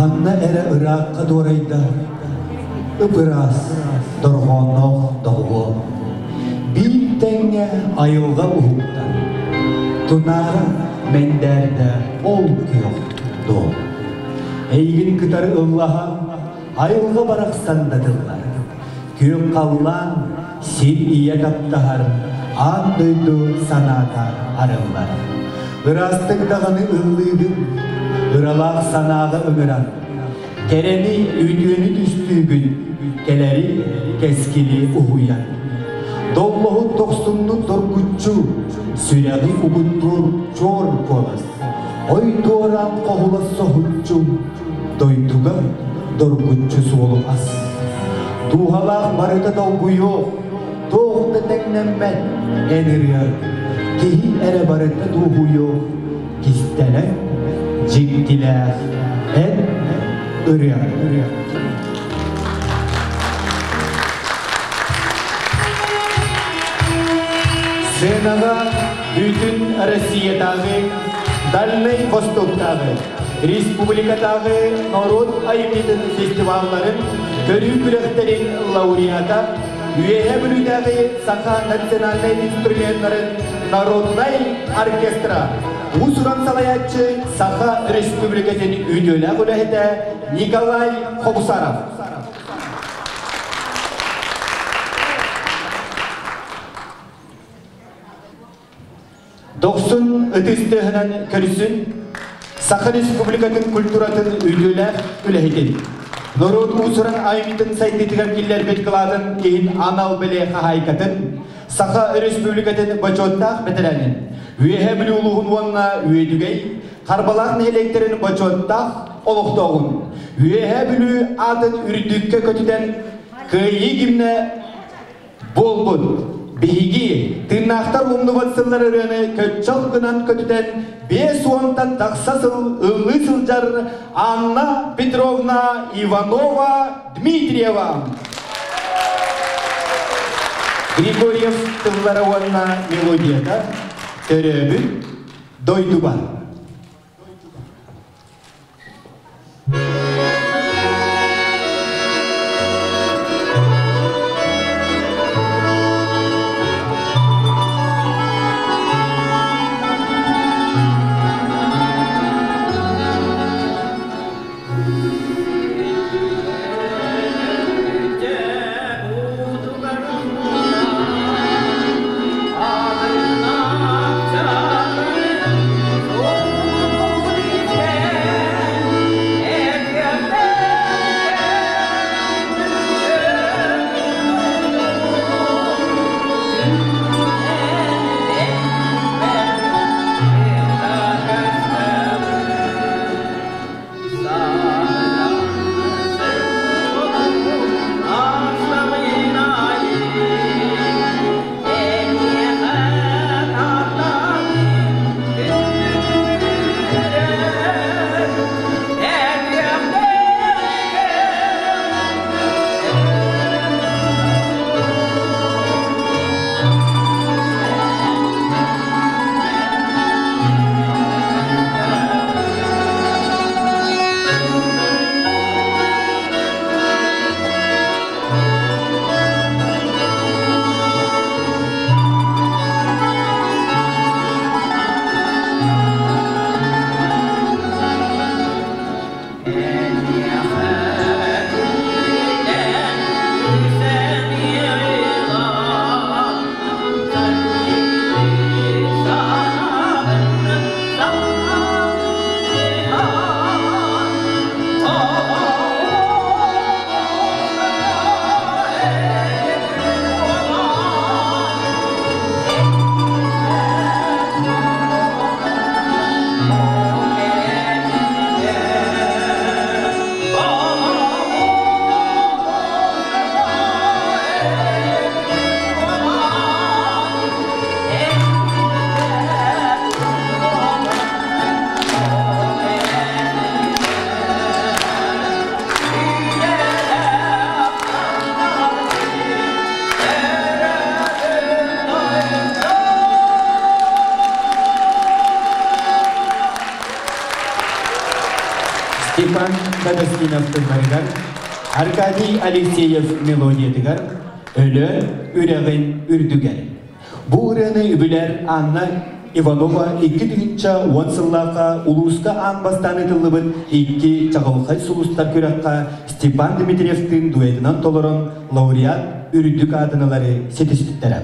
Ханна эрэ ыраахха дуорайда ып-ыраас дорҕоонноох доҕуһуол. Биир тэҥҥэ айылҕа уһукта, тунаара мэндээрдэ ол күөх дуол. Эйигин кытары ыллаһа айылҕа барахсан да тыллар. Күөх халлаан сир ийэ таптаһар, аан дойду санаата арыллар. Ыраастык даҕаны ыллыыгын, ыралаах санааҕа ыҥыран, кэрэни, үтүөнү түстүүгүн, кэлэри, кэскили уһуйан. Доллоһут дохсуннук доргуччу, сүрэҕи угуттуур чуор куолас. Ой туораан хоһула соһуччу, дойдуга доргуччу суолу ас. Дууһалаах барыта долгуйуох, туох да тэҥнэммэт эн ырыа. Киһи эрэ барыта дуоһуйуох, кистэлэҥ, дьиктилээх эн ырыа. Сценаҕа бүтүн Россиятааҕы Дальнай Востоктааҕы республикатааҕы норуот айымньытын фестивалларын көрүү күрэхтэрин лауреата, Үөһээ Бүлүүтээҕи саха национальнай инструменнарын народнай оркестра уус-уран салайааччы Саха Республикатын үтүөлээх үлэһитэ Николай Хобусаров. Дохсун ытыс тыаһынан көрсүн Саха Республикатын культуратын үтүөлээх үлэһитин, норуот уус-уран айымньытын сайдыытыгар киллэрбит кылаатын иһин анал бэлиэ хаһаайкатын, Саха Республикатын бочуоттаах бэтэрээнин, Үөһээ Бүлүү улууһун уонна Үөдүгэй, Харбалаах нэһилиэктэрин бочуоттаах олохтооҕун, Үөһээ Бүлүү аатын үрдүккэ көтүтэн Кыайыы гимнэ буолбут. Биһиги тыыннаахтар умнубат сыллар ырыаны көччөх гынан көтүтэн 50-тан тахса сыл ыллыы сылдьар Анна Петровна Иванова Дмитриева. Григорьев тыллара уонна мелодията төрөөбүт дойдубар. Аатырнаах Степан Дагастинов тылларыгар, Аркадий Алексеев мелодиятыгар Өлөөн үрэҕин үрдүгэр. Бу ырыаны үбүлэр Анна Иванова 2010 сыллаахха улууска аан бастаан ыытыллыбыт икки чаҕылхай сулустар күрэххэ Степан Дмитриевтыын дуэтынан толорон лауреат үрдүк аатын ылары ситиспиттэрэ.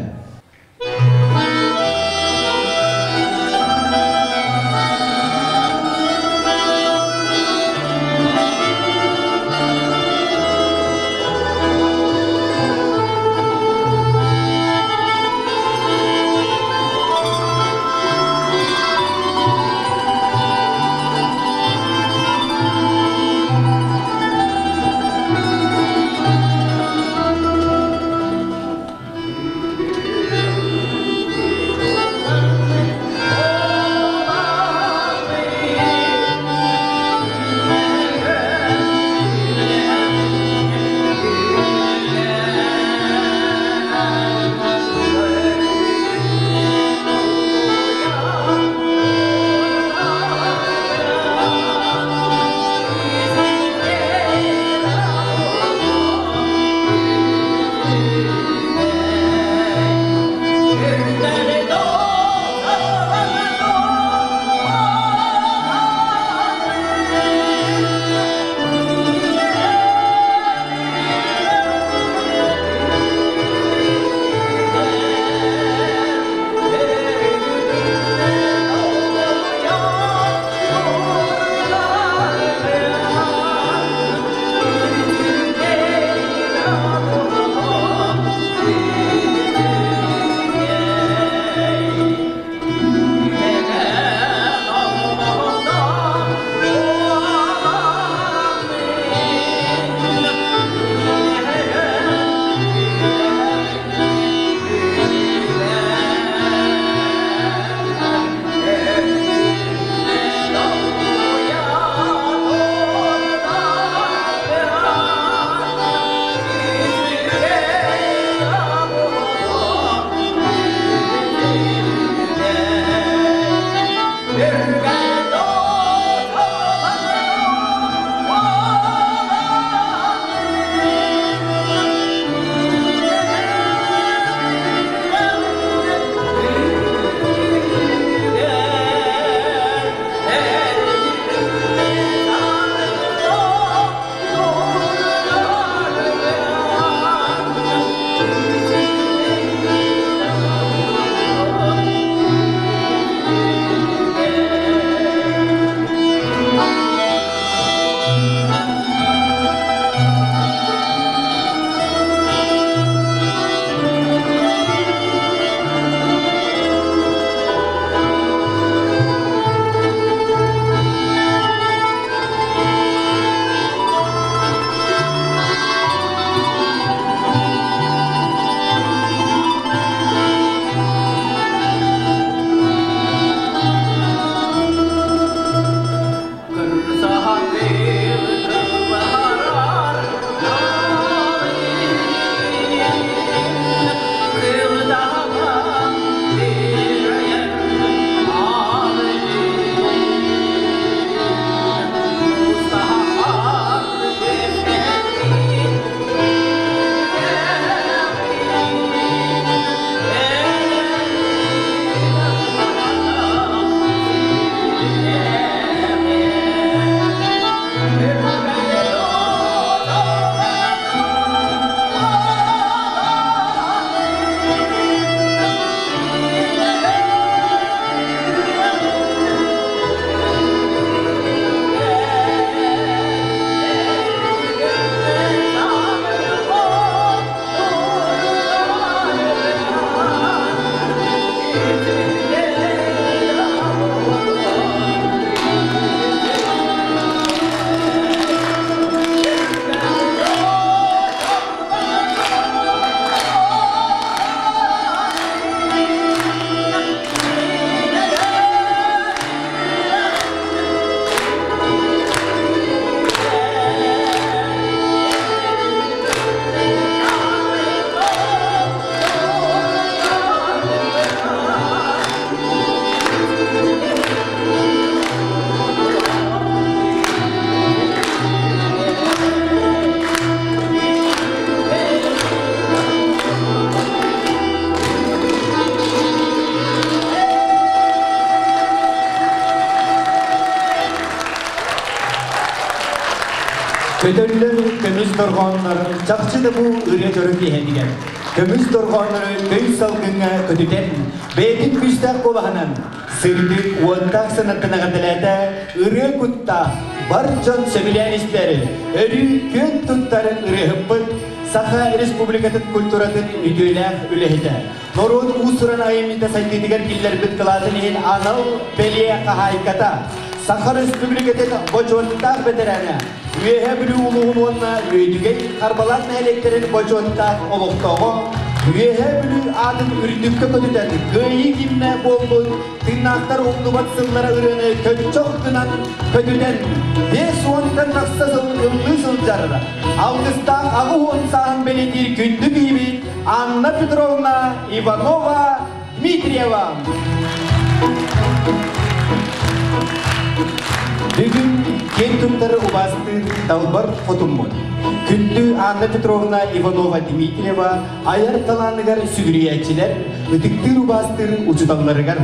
Көтөллөр көмүс дорҕооннор чахчы да бу ырыа дьоро киэһэтигэр көмүс дорҕооннору көй салгыҥҥа көтүтэн, бэйэтин күүстээх куолаһынан сырдык уоттаах санаттан эҕэрдэлээтэ ырыа куттаах бар дьон сөбүлээн истэр, өрүү күөн туттар ырыаһыппыт, Саха Республикатын культуратын үтүөлээх үлэһитэ, норуот уус-уран айымньыта сайдыытыгар киллэрбит кылаатын иһин анал бэлиэ хаһаайката, Саха Республикатын бочуоттаах бэтэрээнэ, Үөһээ Бүлүү улууһун уонна Үөдүгэй Харбалаах нэһилиэктэрин бочуоттаах олохтооҕо, Үөһээ Бүлүү аатын үрдүккэ көтүтэн кыайыы гимнэ буолбут тыыннаахтар умнубат сыллара ырыаны көччөх гынан көтүтэн 50-тан тахса сыл ыллыы сылдьар алгыстаах 80 сааһын бэлиэтиир күндү киһибит Анна Петровна Иванова Дмитриева. Бүгүн киэн туттары убаастыыр далбар хотуммут. Күндү Анна Петровна Иванова Дмитриева айар талааныгар сүгүрүйээччилэр, ытыктыыр убаастыыр учууталларыгар,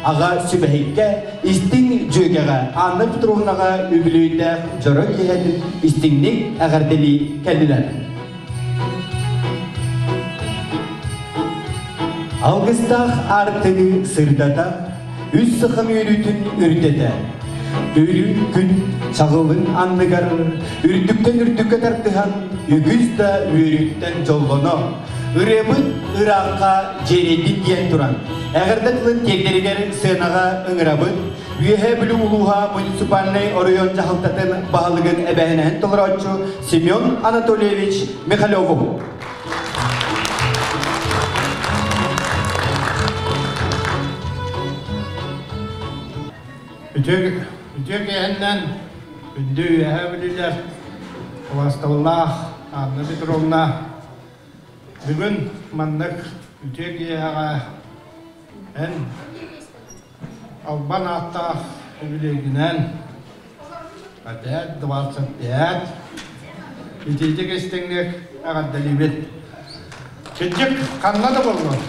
аҕа сүбэһиккэ, истиҥ дьүөгэҕэ Анна Петровнаҕа үбүлүөйдээх дьоро киэһэтин истиҥник эҕэрдэлии кэллилэр. Алгыстаах аартыгы сырдата, үс сахам үөрүүтүн үрдэтэ. Үрүҥ күн чаҕылын анныгар үрдүктэн үрдүккэ тардыһан, үгүс да үөрүүттэн дьоллоно, ырыабыт ыраахха дьиэрэйдин диэн туран, эҕэрдэ тылын тиэрдэригэр сыанаҕа ыҥырабыт, Үөһээ Бүлүү улууһа муниципальнай оройуон дьаһалтатын баһылыгын эбээһинэһин толорооччу Семен Анатольевич Михалеву. Үтүө киэһэннэн күндү үөһээ бүлүүлэр убаастабыллаах Анна Петровна бүгүн маннык үтүө киэһэҕэ эн албан ааттаах үбүлүөйгүнэн опять 25 итиитик истиҥник эҕэрдэлиибит. Кырдьык ханна да буоллун,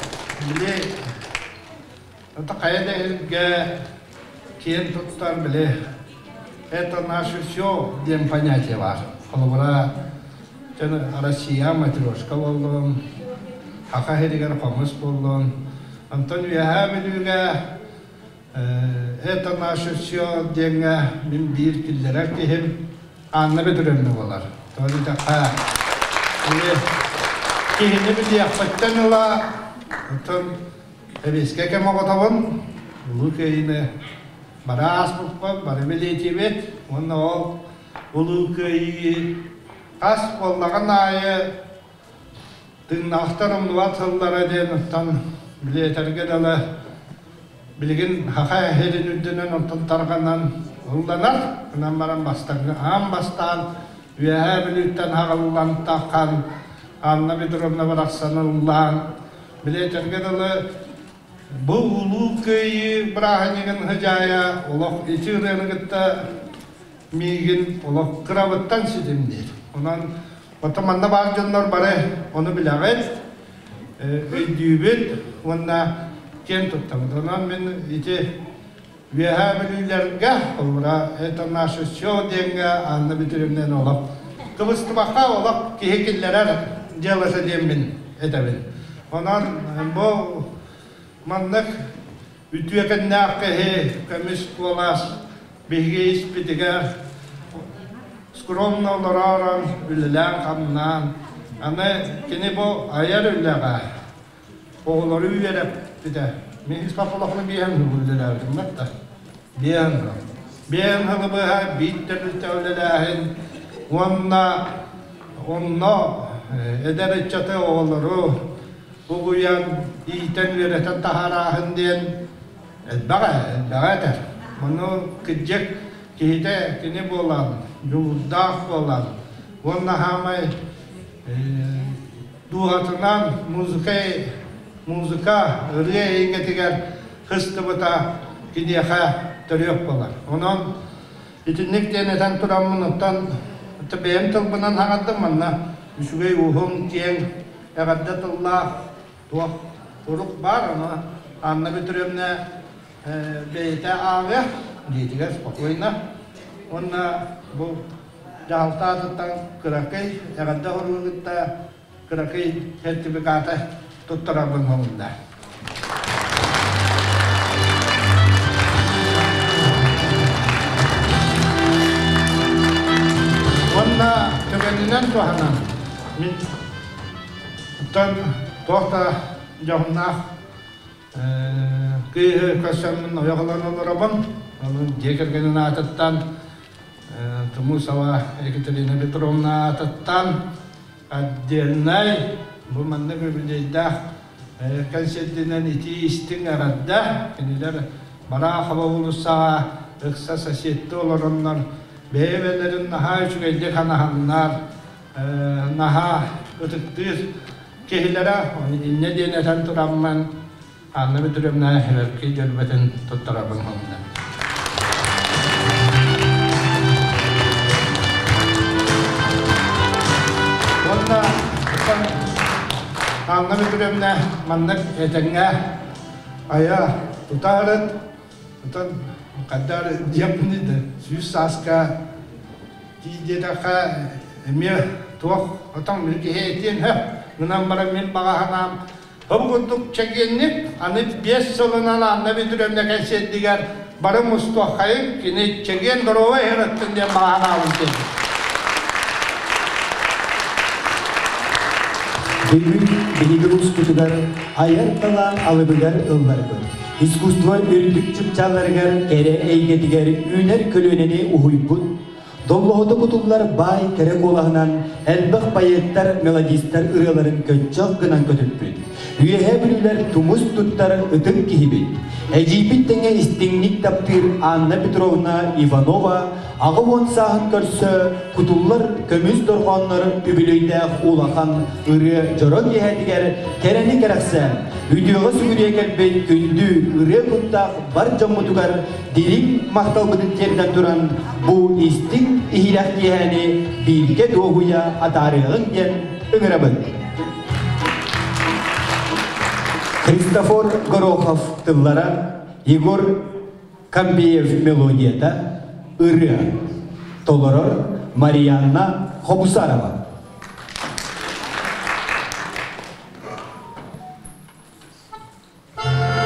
били это хайа да иһиргэ киэн туттар били это наше все диэн понятие баар. Холобура, Россия матрешка буоллун, Саха сиригэр хомус буоллун, онтон Үөһээ Бүлүүгэ Это наше все диэҥҥэ мин биир киллэрэр киһим Анна Петровна буолар. Тоҕо диэтэххэ, киһини билиэхпиттэн ыла оттон эбиэскэ кэм оҕотобун, Улуу Кыайыыны бары ааспыппыт, бары бэлиэтиибит уонна ол Улуу Кыайыы хас буоллаҕын аайы Тыыннаахтар умнубат сыллара диэн оттон били этэргэ дылы билигин саха эһэрин үрдүнэн онтон тарҕанан ылланар. Онон баран бастакы аан бастаан Үөһээ Бүлүүттэн аҕаллан таххан Анна Петровна барахсан ыллаан били этэргэ дылы бу Улуу Кыайыы бырааһынньыгын сыдьаайа олох ити ырыаны кытта миигин олох кырабыттан ситимниир. Онон Оттон манна баар дьоннор бары ону билэҕит, өйдүүбүт уонна киэн туттабыт. Онон мин ити Үөһээ Бүлүүлэргэ, холобура, это наше все диэҥҥэ Анна Дмитриевна олох кыбыстыбакка олох киһи киллэрэр дьыалата диэммин этэбин. Онон бу маннык үтүөкэннээх киһи көмүс куолас биһиги испитигэр скромно олороорон үлэлээн-хамнаан аны кини бу айар үлэҕэ оҕолору үөрэппитэ. Мин испаппалахпына биэһэн сыл үлэлээбитим да биэһэн сыл. Биэһэн сылы быһа биир тэрилтэ үлэлээһин уонна онно эдэр ыччаты оҕолору угуйан, иитэн-үөрэтэн таһаарааһын диэн элбэҕэ, элбэҕэ этэр. Ону кырдьык киһитэ кини буолан, дьулуурдаах буолан уонна хаамай дууһатынан музыка, музыка ырыа эйгэтигэр кыстыбыта киниэхэ төрүөх буолар. Онон итинник диэн этэн тураммын оттон бэйэм тылбынан хаҥардым манна үчүгэй уһун киэҥ эҕэрдэ тыллаах туох сурук баар ону Анна Петровна бэйэтэ ааҕыа дьиэтигэр спокойно уонна бу Дьаһалта аатыттан кыракый эҕэрдэ оруолугутта кыракый сертификаты туттарарбын хоҥунна. Уонна түгэнинэн туһанан мин оттон туох да дьоһуннаах кыыһы көрсөммүн ойох ылан олоробун. Онон дьиэ кэргэнин аатыттан Тумусова Екатерина Петровна аатыттан отдельнай бу маннык үбүлүөйдээх кэнсиэрдинэн итии истиҥ эҕэрдэ. Кинилэр Барахова уулуссаҕа ыкса соседты олороннор бэйэ-бэйэлэрин наһаа үчүгэйдик анаһаннар, наһаа ытыктыыр киһилэрэ. Инньэ диэн этэн тураммын Анна Петровна Хеверки дьөрбөтүн туттарабын хонна. Уонна Анна Петровна маннык этэҥҥэ айа тутаарыт, отон хаддар диэппини да 100 сааска тиийдиэтэххэ эмиэ туох отон мин киһи этиэн хөп гынан баран мин баҕа санаам Ол курдук чэгиэнник аны 5 сылынан Анна Петровна кэнсиэрдигэр бары мустуоххайын, кини чэгиэн доруобай ыһыраттын диэн баҕа санаабын тиэрдим. Бүгүн биһиги улууспутугар айар талаан алыбыгар ылларбыт, искусство үрдүк чыпчаалларыгар кэрэ эйгэтигэр үүнэр көлүөнэни уһуйбут, Доллоһута кутуллар баай кэрэ куолаһынан элбэх поэттар, мелодистар ырыаларын көччөх гынан көтүппүт. Үөһээ Бүлүүлэр тумус туттар ытык киһибит. Эдьиийбит тэҥэ истиҥник таптыыр Анна Петровна Иванова 80 сааһын көрсө кутуллар көмүс дорҕооннор үбүлүөйдээх улахан ырыа дьоро киэһэтигэр кэрэни кэрэхсээн, үтүөҕэ сүгүрүйэ кэлбит күндү ырыа куттаах бар дьоммутугар дириҥ махталбытын тиэрдэн туран, бу истиҥ иһирэх киэһэни бииргэ дуоһуйа атаарыаҕыҥ диэн ыҥырабын. Христофор Горохов тыллара, Егор Камбеев мелодията, ырыа толорор Марианна Хобусарова. Аралыйа.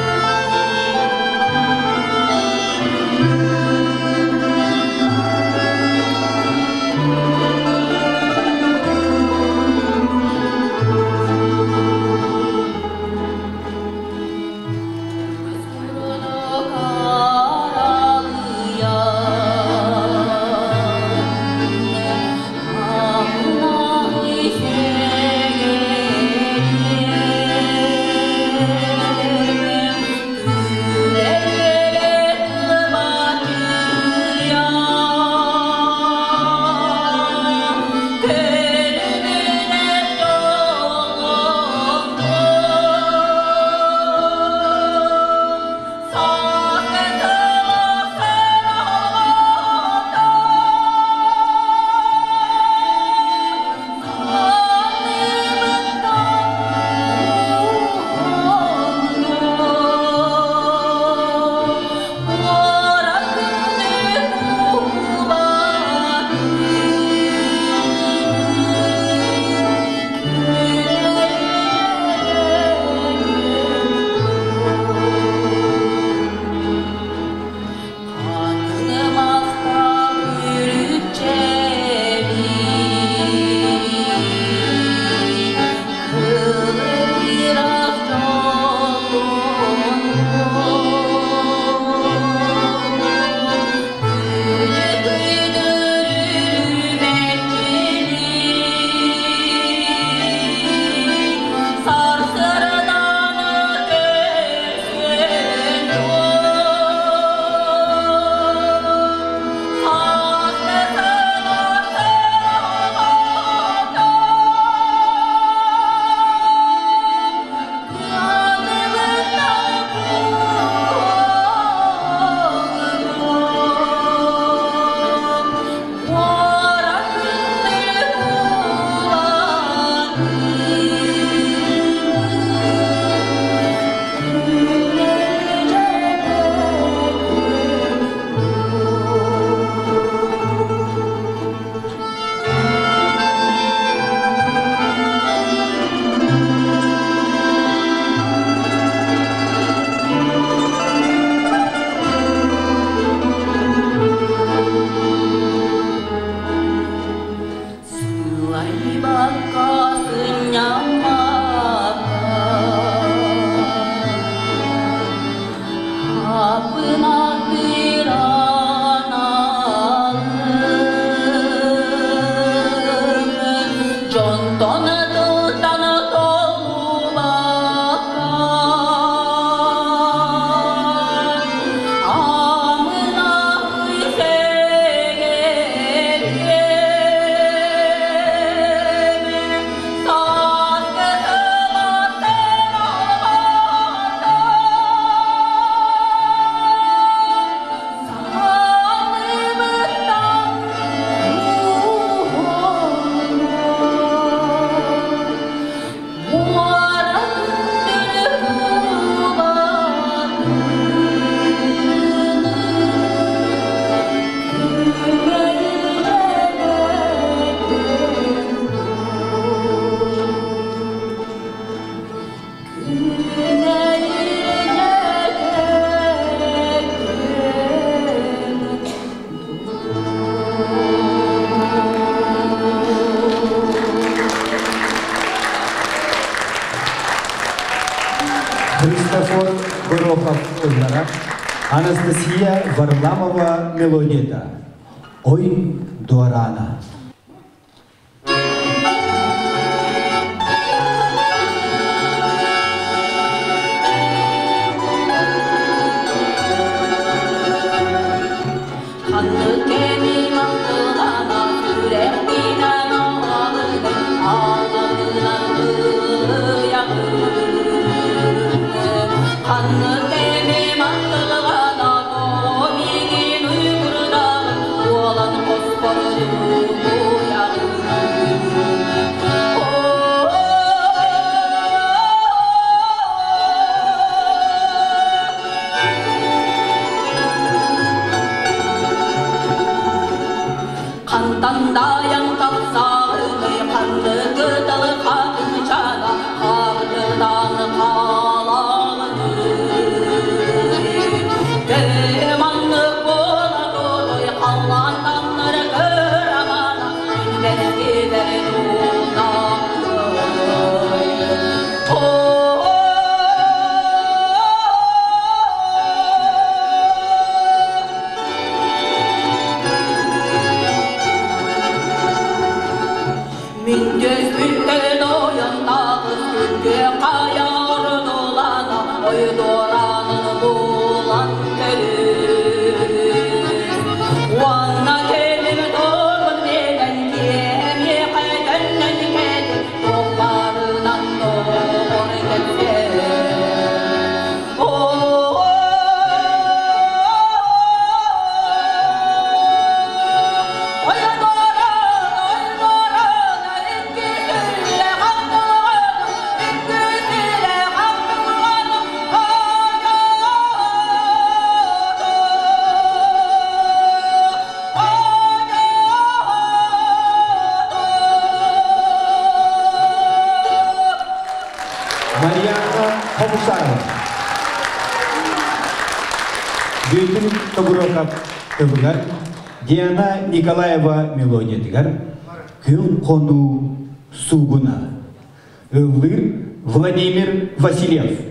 тыллара, Анастасия Варламова мелодията «Ой дуораана». Марьяна Хомусаева. Бүйтүн Тобурокап тылыгар, Диана Николаева мелодиятыгар Күн хонуу суугуна. Ыллыыр Владимир Васильев.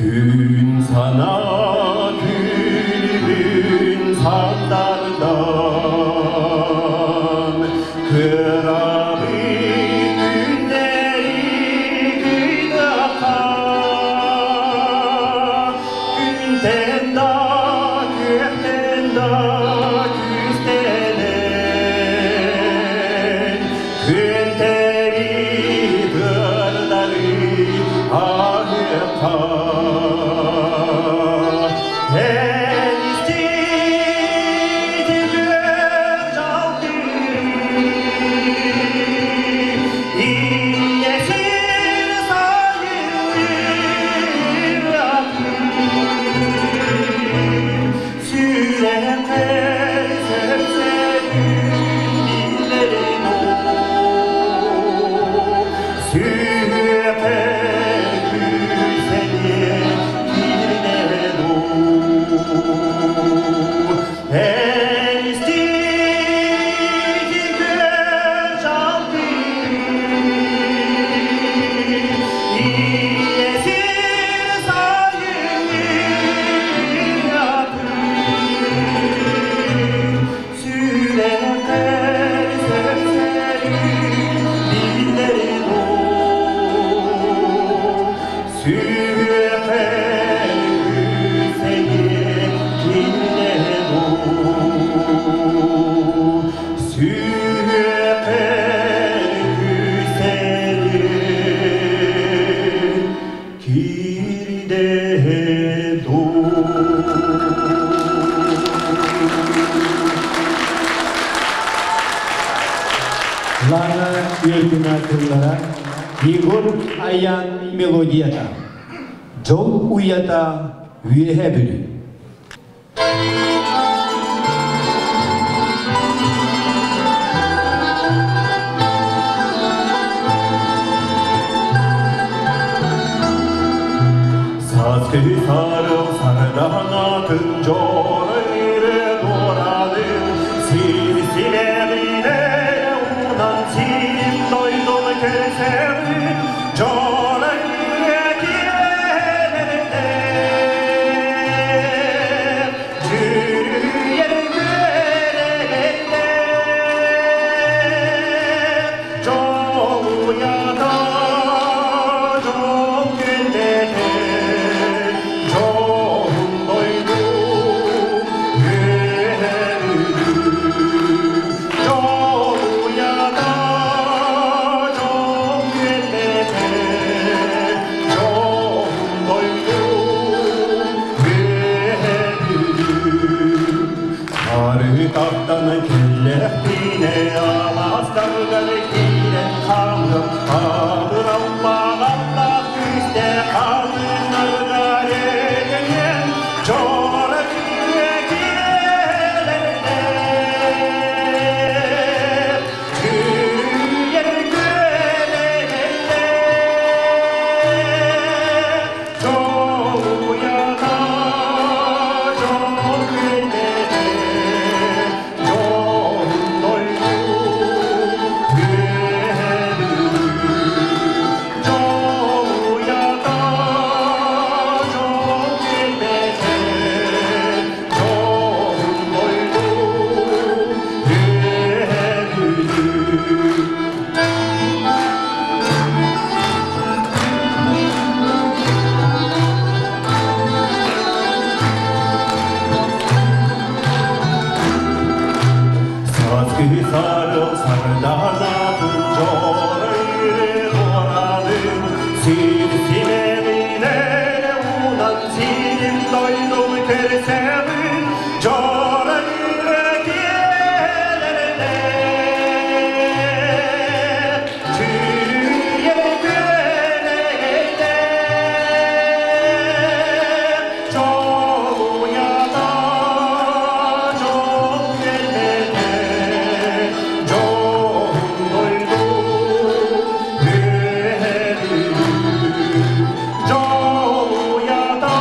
Күн сана күлүбүн сандардан, Кырабы күннери кыйдака, Күнтен да, күктен да күстенен, Күнтери тырдары ахықа. Лана Юргина тыллара, Егор Аян мелодията. Жол уята үйе бүлі. Сазгы сарыл сарданатын жоры доранын, Сирсилерine унан сирим дойдун керсерин, Жоры келерде, Жүрүер көрегенде, Жол уята, жол күндете, Жол дойду, Жол уята, жол күндете, Жол дойду, Сары тақтан келлектине аластаргар кирен қалым, Абыр Аллах күсте қанынаргар егенен, Жора келерде, Жүрер көрегенде, Жол уята, жол күндете, Жол дойду, Жол уята, жол күндете, Жол дойду, Сазгы сарыл сарданатын жоры доранын, Сирсименine унан сирим дойдум керсемин, Жоры келерде, Жүрер көрегенде, Жол уята, жол келбете, Жол дойду, Жол уята,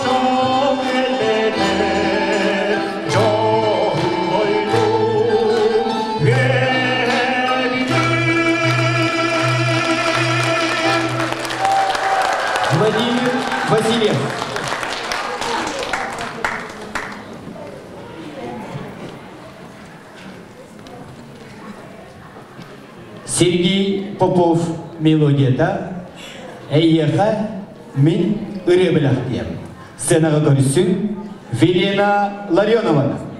жол келбете, Жол дойду, Владимир Васильев. Сергей Попов мелодията «Эйиэхэ мин ырыа бэлэхтиэм». Сценаҕа көрүссүн Велена Ларионова.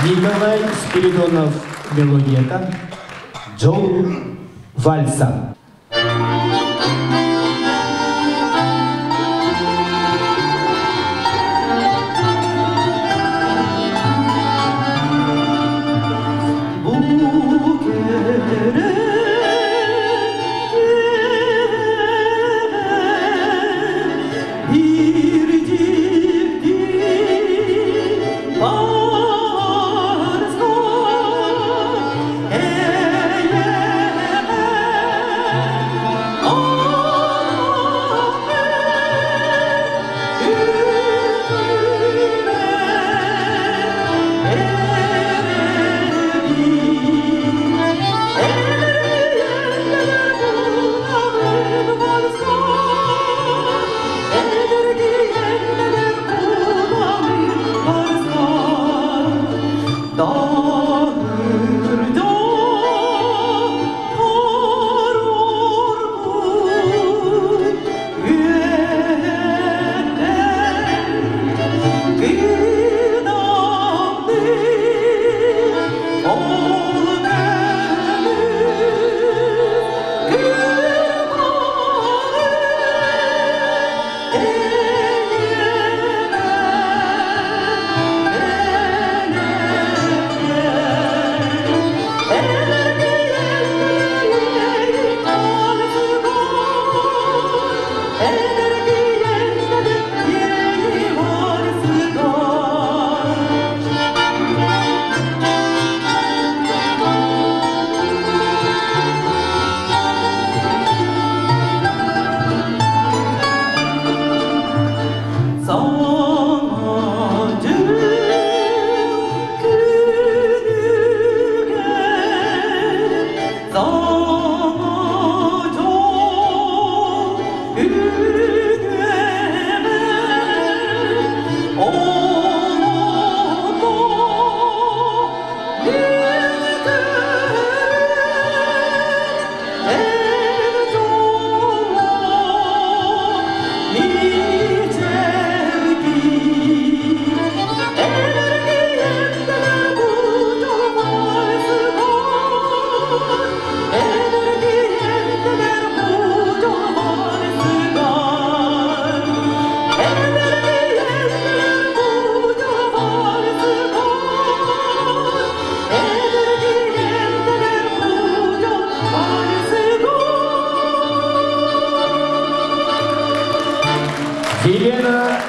Николай Спиридонов мелодията Джол Вальса. Bir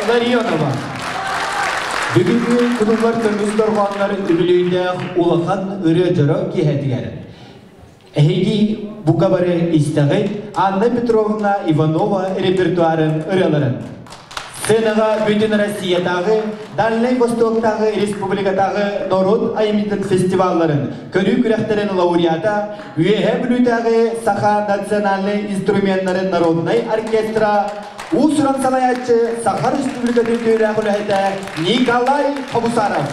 Ларионова. Бүгүҥҥү кутуллар көмүс дорҕооннор үбүлүөйдээх улахан ырыа дьоро киэһэтигэр Эһиги бука бары истэҕит Анна Петровна Иванова репертуарын ырыаларын. Сценаҕа Бүтүн Россиятааҕы, Дальнай Востоктааҕы Республикатааҕы норуот айымньытын фестивалларын көрүү күрэхтэрин лауреата, Үөһээ Бүлүүтээҕи саха национальнай инструменнарын народнай оркестра уус-уран салайааччы Саха Республикатын үтүөлээх үлэһитэ Николай Хобусаров.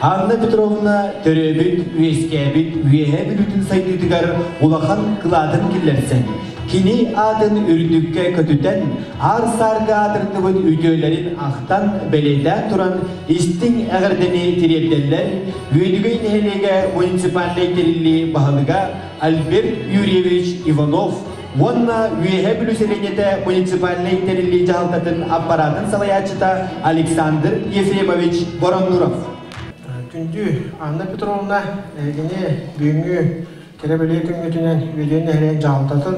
Анна Петровна төрөөбүт, үөскээбит Үөһээ Бүлүүтүн сайдыытыгар улахан кылаатын киллэрсэн, кини аатын үрдүккэ көтүтэн, аар-саарга аатырдыбыт үтүөлэрин ахтан, бэлиэтээн туран истиҥ эҕэрдэни тириэрдэллэр Үөдүгэй нэһилиэгэ муниципальнай тэриллии баһылыга Альберт Юрьевич Иванов уонна Үөһээ Бүлүү сэлиэнньэтэ муниципальнай тэриллии дьаһалтатын аппараатын салайааччыта Александр Ефремович Вороннуров. Күндү Анна Петровна, эһигини бүгүҥҥү кэрэ бэлиэ күҥҥүтүнэн Үөдүйэн нэһилиэгин дьаһалтатын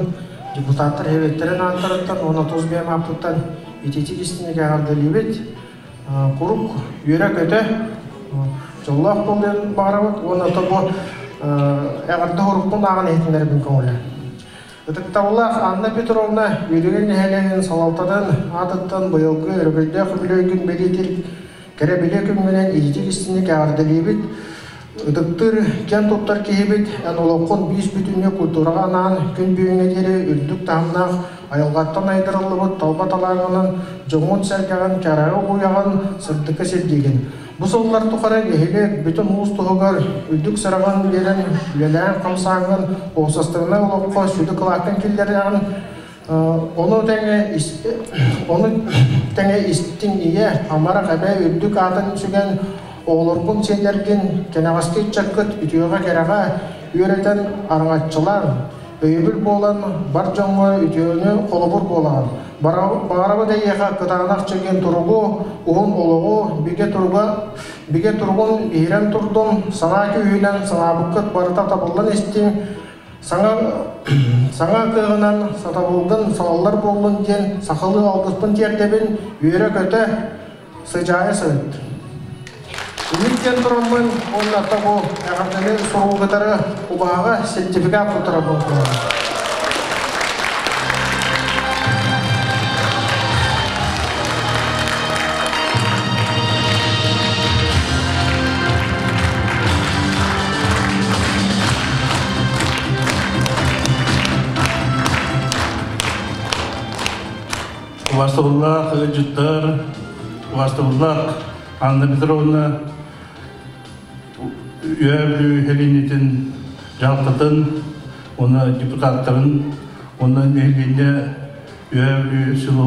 депутаттар сэбиэттэрин ааттарыттан уонна тус бэйэм ааппыттан итиитик истиҥник эҕэрдэлиибит. Куруук үөрэ-көтө, дьоллоох буолуон баҕарабыт уонна тобу эҕэрдэ уруккун ааҕан иһитиннэрбин көҥүлэ. Ытыктабыллаах Анна Петровна Үөдүгэй нэһилиэгин салалтатын аатыттан быйылгы өрөгөйдөөх үбүлүөйгүн бэлиэтиир кэрэ бэлиэ күҥҥүнэн иитик истиҥник эҕэрдэлиибит. Ытыктыыр, киэн туттар киһибит, эн олоххун биис бүтүннүү культураҕа анаан күн бүгүҥҥэ диэри үрдүк таһымнаах айылҕаттан айдарыллыбыт талба талааҥҥынан дьоҥҥун-сэргэҕин кэрэҕэ угуйаҕын, сырдыкка сирдиигин. Бу сыллар тухары нэһилиэк бүтүн уус туһугар үрдүк сыраҕын биэрэн үлэлээн-хамсааҥҥын уопсастыбаннай олоххо сүдү кылааккын киллэрэҕин. Ону тэҥэ ону тэҥэ истиҥ ийэ, амарах эбээ үрдүк аатын сүгэн оҕолоргун сиэннэргин кэнэҕэски ыччаккыт үтүөҕэ-кэрэҕэ үөрэтэн араҥаччылаан, өйөбүл буолан бар дьоҥҥо үтүөнү холобур буолаҕын. Баҕарабыт эйиэхэ кытаанах чэгиэн туругу, уһун олоҕу, бигэ туруга бигэ туругун биһирэм турдун, санаа күүһүнэн санаабыккыт барыта табыллан истиҥ, саҥа саҥа кыаҕынан сатабылгын салаллар буоллун диэн сахалыы алгыспын тиэрдэбин, үөрэ-көтө, сыдьаайа сырыт. Үмит диэн тураммын уонна бу эҕэрдэни суругу кытары убаһаҕа сертификат туттарабын. Убастабыллаах ыалдьыттар, убастабыллаах Анна Петровна Үөһээ Бүлүү сэлиэнньэтин дьаһалтатын уонна депутаттарын уонна нэһилиэнньэ Үөһээ Бүлүү село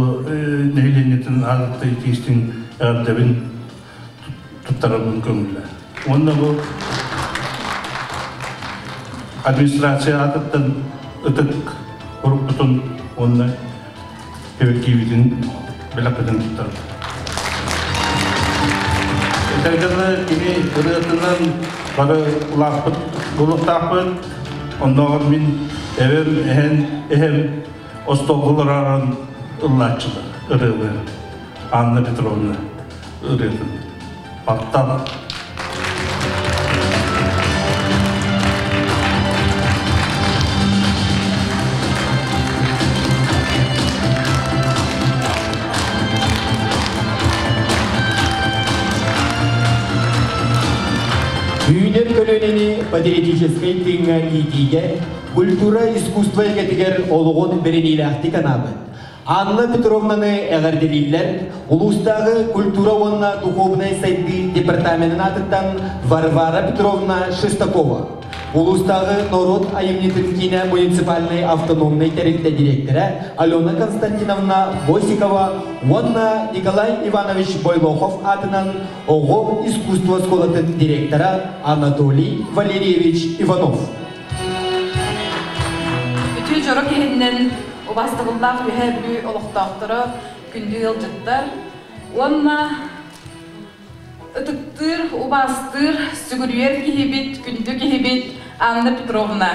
нэһилиэнньэтин аатыттан итиистиҥ эҕэрдэбин туттарарбын көҥүллээ. Уонна бу администрация аатыттан ытык уруккутун уонна кэбиргиибитин бэлэхпитин туттарабыт. Этэргэ кини ырыатынан бары улааппыт булуктаахпыт. Оннооҕор мин эбэм, эһэн, эһэм остуолга олоророн ыллааччылар ырыалыы Анна Петровна ырыатын. Баттал. Үүнэр көлүөнэни патриотическай тыыҥҥа иитиигэ культура искусство эйгэтигэр олоҕун бэриниилээхтик анаабыт Анна Петровнаны эҕэрдэлииллэр улуустааҕы культура уонна духуобунай сайдыы департаменын аатыттан Варвара Петровна Шестакова, улуустааҕы норуот айымньытын киинэ муниципальнай автономнай тэрилтэ дириэктэрэ Алена Константиновна Босикова уонна Николай Иванович Бойлохов аатынан оҕо искусство оскуолатын директора Анатолий Валерьевич Иванов. Үтүө дьоро киһиннэн убаастабыллаах Үөһээ Бүлүү олохтоохторо, күндү ыалдьыттар уонна ытыктыыр, убаастыыр, сүгүрүйэр киһибит, күндү киһибит Анна Петровна.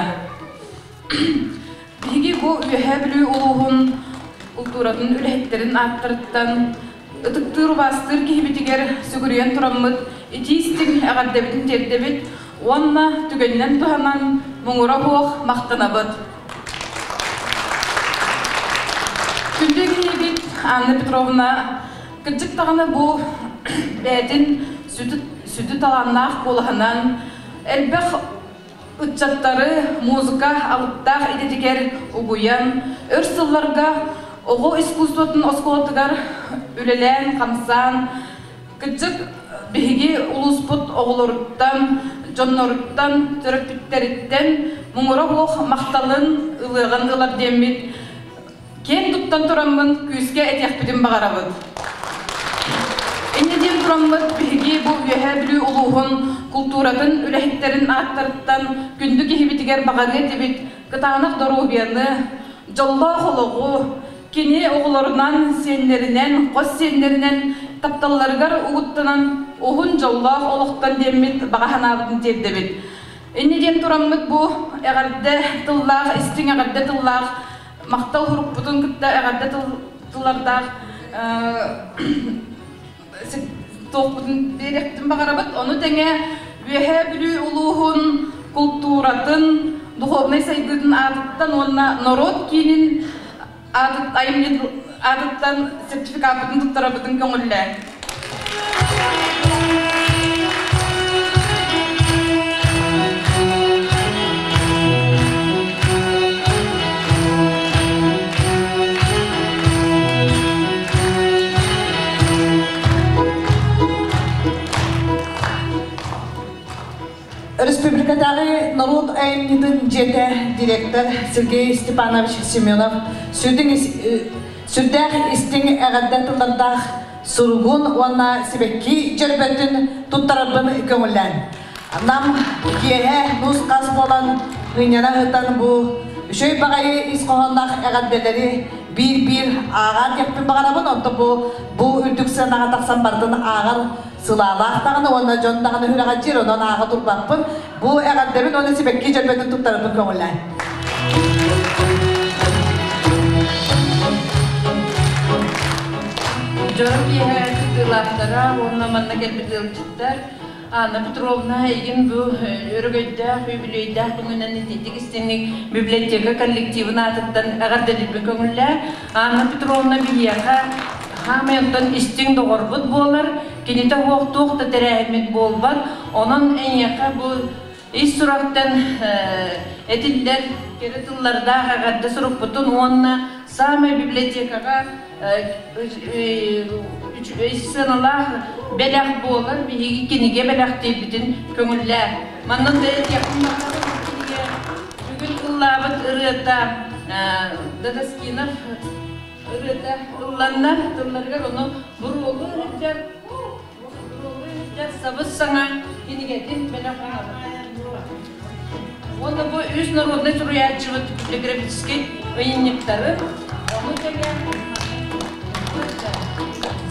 Биһиги бу Үөһээ Бүлүү улууһун култууратын үлэһиттэрин ааттарыттан ытыктыыр-убаастыыр киһибитигэр сүгүрүйэн тураммыт итии-истиҥ эҕэрдэбитин тиэрдэбит уонна түгэнинэн туһанан муҥура суох махтанабыт. Күндү киһибит Анна Петровна кырдьык даҕаны бу бэйэтин сүдү талааннаах куолаһынан элбэх ыччаттары музыка алыптаах идэтигэр угуйан, өр сылларга оҕо искусствотын оскуолатыгар үлэлээн-хамсаан, кырдьык биһиги улууспут оҕолоруттан, дьонноруттан, төрөппүттэриттэн муҥура суох махталын ылыаҕын ылар диэммит киэн туттан тураммын күүскэ этиэхпитин баҕарабыт. Инньэ диэн тураммыт биһиги бу Үөһээ Бүлүү улууһун култууратын үлэһиттэрин ааттарыттан күндү киһибитигэр баҕарыа этибит кытаанах доруобуйаны, дьоллоох олоҕу, кини оҕолорунан, сиэннэринэн, хос сиэннэринэн тапталларыгар угуттанан уһун дьоллоох олохтон диэммит баҕа санаабытын тиэрдэбит. Инньэ диэн тураммыт бу эҕэрдэ тыллаах, истиҥ эҕэрдэ тыллаах махтал урукпутун кытта эҕэрдэ тыллардаах туохпутун биэриэхпитин баҕарабыт. Ону тэҥэ Үөһээ Бүлүү улууһун култууратын, духовнай сайдыытын аатыттан уонна норуот киинин айымньы аатыттан сертификаппытын туттарабытын көҥүллээ. Республикатааҕы норуот айымньытын дьиэтэ директор Сергей Степанович Семенов сүрдээх истиҥ эҕэрдэ тыллардаах суругун уонна сибэкки дьөрбөтүн туттарарбын көҥүллээн. Нам киэһэ нус-хас буолан ынньана ыытан бу үчүгэй баҕайы ис хоһоонноох эҕэрдэлэри биир-биир ааҕаан диэхпин баҕарабын. Онтон бу бу үрдүк сыанаҕа тахсан бардын ааҕар сылаалаах даҕаны уонна дьон даҕаны сүрэҕэлдьиир, онон ааҕа турбаппын. Бу эҕэрдэбин уонна сибэкки дьөрбөтүн туттарарбын көҥүллээн. Дьоро киэһэ кыттыылаахтара уонна манна кэлбит ыалдьыттар Анна Петровна эйигин бу өрөгөйдөөх, үбүлүөйдээх күҥүнэн итиитик истиҥник библиотека коллективын аатыттан эҕэрдэлиирбин көҥүллээ. Анна Петровна биһиэхэ хаамай онтон истиҥ доҕорбут буолар, кинитэ уох туох да тэрээһиммит буолбат. Онон эйиэхэ бу ис сурахтан этиллэр кэрэ тыллардаах эҕэрдэ сурукпутун уонна саамай библиотекаҕа үчүгэй сыаналаах бэлэх буолар биһиги кинигэ бэлэхтиирбитин көҥүллээ. Манна да этиэхпин кинигэ бүгүн ыллаабыт ырыата Дадаскинов ырыата ылланна тылларыгар ону буруолу ыһыддьар буруолу ыһыддьар сабыс саҥа кинигэтин бэлэх оҥоробут. Уонна бу үс народнай суруйааччыбыт библиографическай ыйынньыктары, ону тэҥэ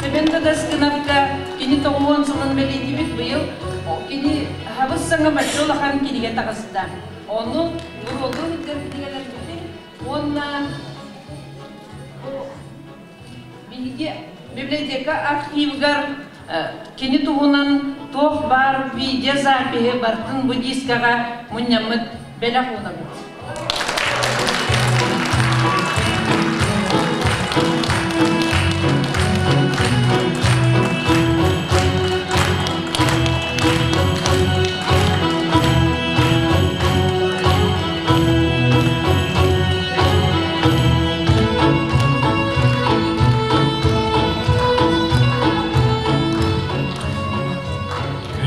Семен Дадаскыновка кини 90 сылын бэлиэтиибит быйыл кини хабыс саҥа бачча улахан кинигэ таҕыста. Ону буруолуу сылдьар кинигэлэрбитин уонна бу Биһиги библиотека архивыгар кини туһунан туох баар видеозапиһы барытын бу дискаҕа мунньаммыт бэлэх уунабыт.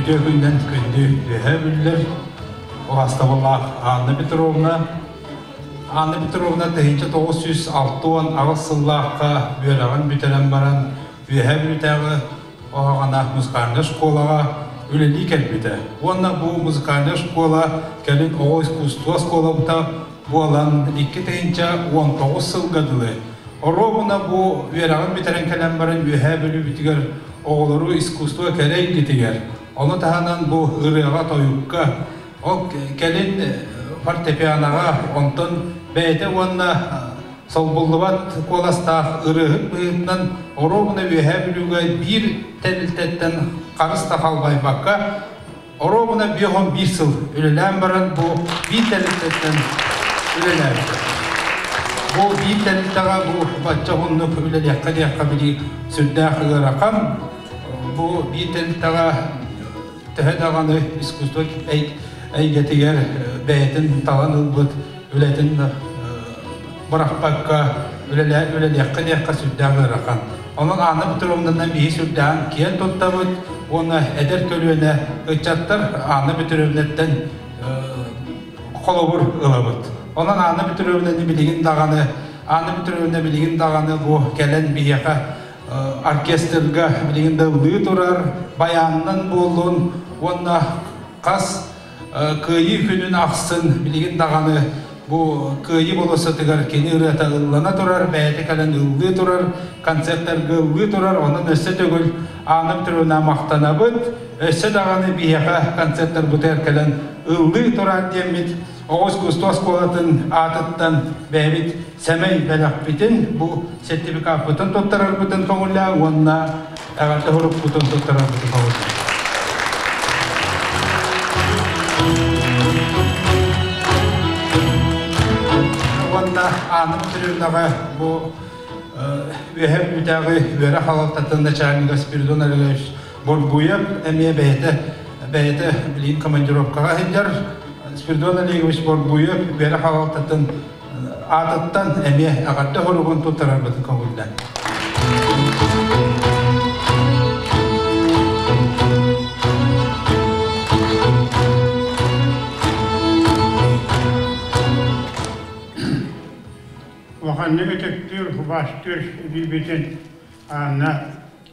Үтүө күннэн күндү үөһэ бүллэр Убаастабыллаах Анна Петровна. Анна Петровна 1968 сыллаахха үөрэҕин бүтэрэн баран Үөһээ Бүлүүтээҕи оһоҕоно музыкальнай школаҕа үлэлии кэлбитэ. Уонна бу музыкальнай школа кэлин оҕо искусство оскуолабыта буолан 2019 сылга дылы оруобуна бу үөрэҕин бүтэрэн кэлэн баран Үөһээ Бүлүүбүтүгэр оҕолору искусство кэрэ эйгэтигэр, ону таһынан бу ырыаҕа-тойукка, ол кэлин фортепианоҕа, онтон Бэйэтэ уонна солбуллубат куоластаах ырыаһыт быһыытынан оруобуна Үөһээ Бүлүүгэ биир тэрилтэттэн харыс да халбайбакка оруобуна 51 сыл үлэлээн баран бу биир тэрилтэттэн үлэлээбитэ. Бу биир тэрилтэҕэ бу бачча уһуннук үлэлиэххэ диэххэ били сүрдээх ыарахан. Бу биир тэрилтэҕэ төһө даҕаны искусство эйгэтигэр бэйэтин талан ылбыт үлэтин бырахпакка үлэлиэххэ диэххэ сүрдээх ыарахан. Онон Анна Петровнанан биһи сүрдээҕин киэн туттабыт уонна эдэр көлүөнэ ыччаттар Анна Петровнаттан холобур ылабыт. Онон Анна Петровнаны билигин даҕаны Анна Петровна билигин даҕаны бу кэлэн биһиэхэ оркестрга билигин да ыллыы турар, баянынан буоллун уонна хас Кыайыы күнүн ахсын билигин даҕаны бу Кыайыы болуоссатыгар кини ырыата ыллана турар, бэйэтэ кэлэн ыллыы турар, концертарга ыллыы турар, онон өссө төгүл Анна Петровна махтанабыт, өссө даҕаны биһиэхэ концертарбытыгар кэлэн ыллыы турар диэммит оҕо искусство оскуолатын аатыттан бэйэбит сэмэй бэлэхпитин бу сертификаппытын туттарарбытын көҥүллээ уонна эҕэрдэ сурукпутун туттарарбытын көҥүллээ. Уонна Анна Петровнаҕа бу Үөһээ Бүлүүтээҕи үөрэх салалтатын начальнига Спиридон Олегович Борбуев эмиэ бэйэтэ бэйэтэ билигин командировкаҕа сылдьар. Спиридон Олегович Борбуев үөрэх салалтатын аатыттан эмиэ эҕэрдэ суругун туттарарбытын көҥүллэн. Улаханнык ытыктыыр, убаастыыр эбиибитин Анна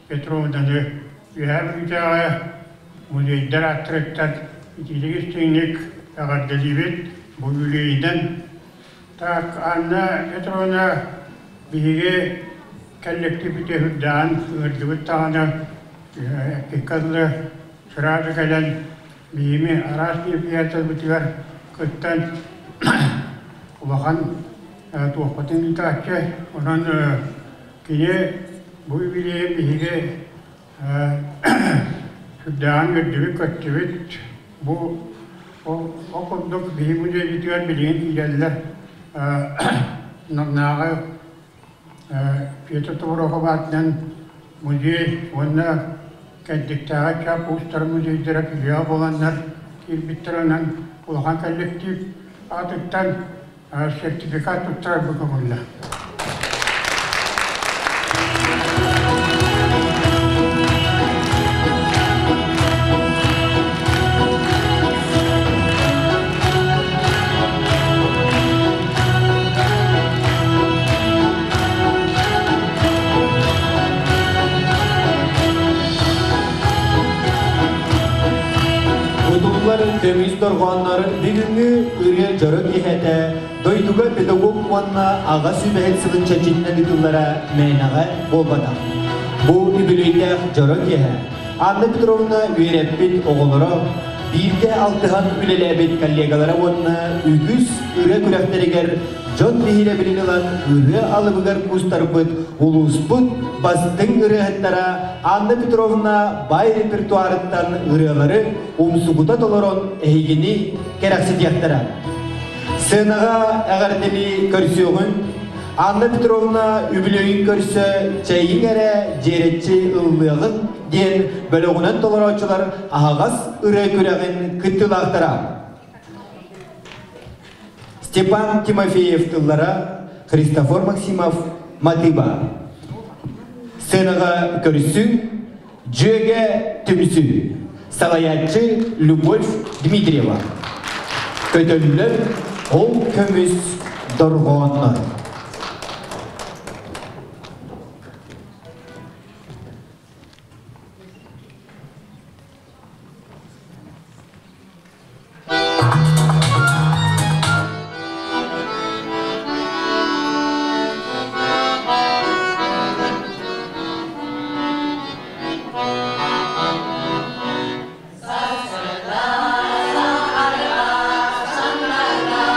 Петровнаны Үөһээ Бүлүүтээҕи музейдар ааттарыттан итиитик истиҥник эҕэрдэлиибит. Бу үбүлүөйүнэн Так, Анна Петровна биһиги коллективбитэ үрдээн ыҥырдыбыт даҕаны эппиккэ дылы сразу кэлэн биһими араас мероприятиябытыгар кыттан улахан туохпутун ыытааччы. Онон кини бу үбүлүөйүн биһиги сүрдээҕин үөрдүбүт-көттүбүт. Бу ол курдук биһиги музейбытыгар билигин киирэллэр Намнааҕы Петр Тобурохов аатынан музей уонна Кэнтиктээҕи Чап уустар музейдара филиал буоланнар киирбиттэр. Онон улахан коллектив аатыттан сертификат туттарарбы көҥүллэ. Кутуллар көмүс дорҕооннор бүгүҥҥү ырыа дьоро киэһэтэ дойдуга педагог уонна аҕа сүбэһит сылын чэрчитинэн ыытыллара мээнэҕэ буолбатах. Бу үбүлүөйдээх дьоро киэһэ Анна Петровна үөрэппит оҕолоро, бииргэ алтыһан үлэлээбит коллегалара уонна үгүс ырыа күрэхтэригэр дьон биһирэбилин ылан ырыа алыбыгар куустарбыт улууспут бастыҥ ырыаһыттара Анна Петровна баай репертуарыттан ырыалары умсугута толорон эһигини кэрэхсэтиэхтэрэ. Сценаҕа эҕэрдэлии көрсүөҕүҥ Анна Петровна үбүлүөйүн көрсө чэйиҥ эрэ дьиэрэччи ыллыаҕыҥ диэн бөлөҕүнэн толорооччулар аһаҕас ырыа күрэҕин кыттыылаахтара. Степан Тимофеев тыллара, Христофор Максимов матыыба. Сценаҕа көрсүҥ, Дьүөгэ түмсүү. Салайааччы Любовь Дмитриева. Көтөллөр ол көмүс дорҕооннор. Сарсыарда арҕаа саннарга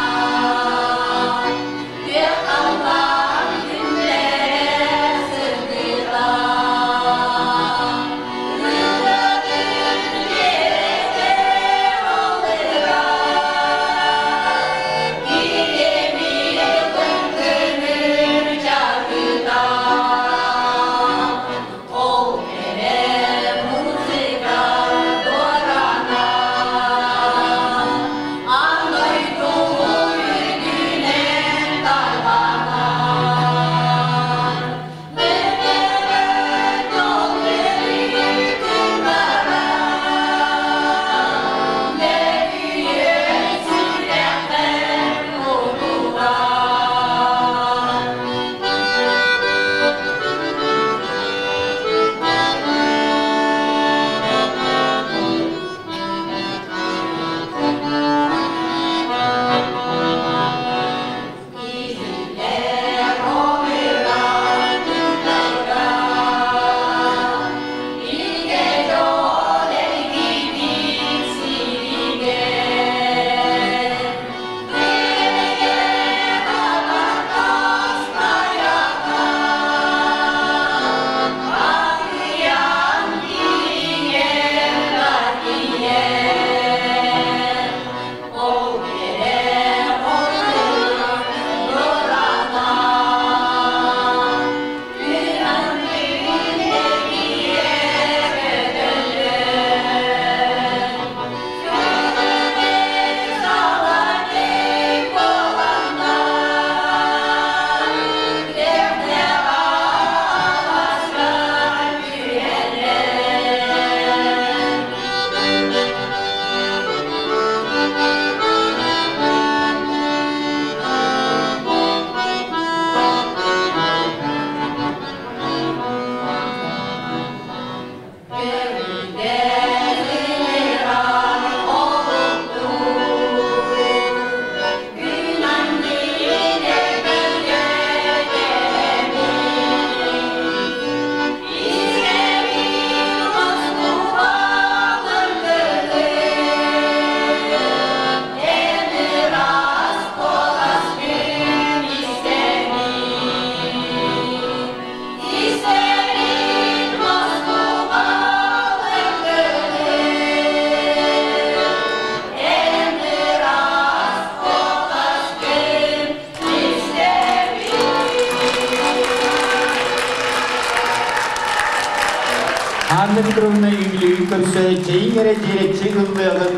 Анна Петровна үбүлүөйүн көрсө чэйиҥ эрэ дьиэрэччи ыллыаҕын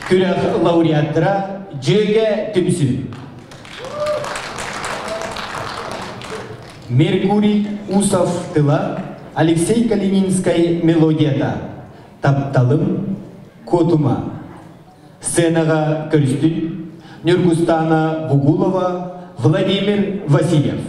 күрэх лауреаттара Дьүөгэ түмсүү. Меркурий Усов тыла, Алексей Калининскай мелодията «Тапталым, Куотума». Сценаҕа көрүстүн Нюргустана Бугулова, Владимир Васильев.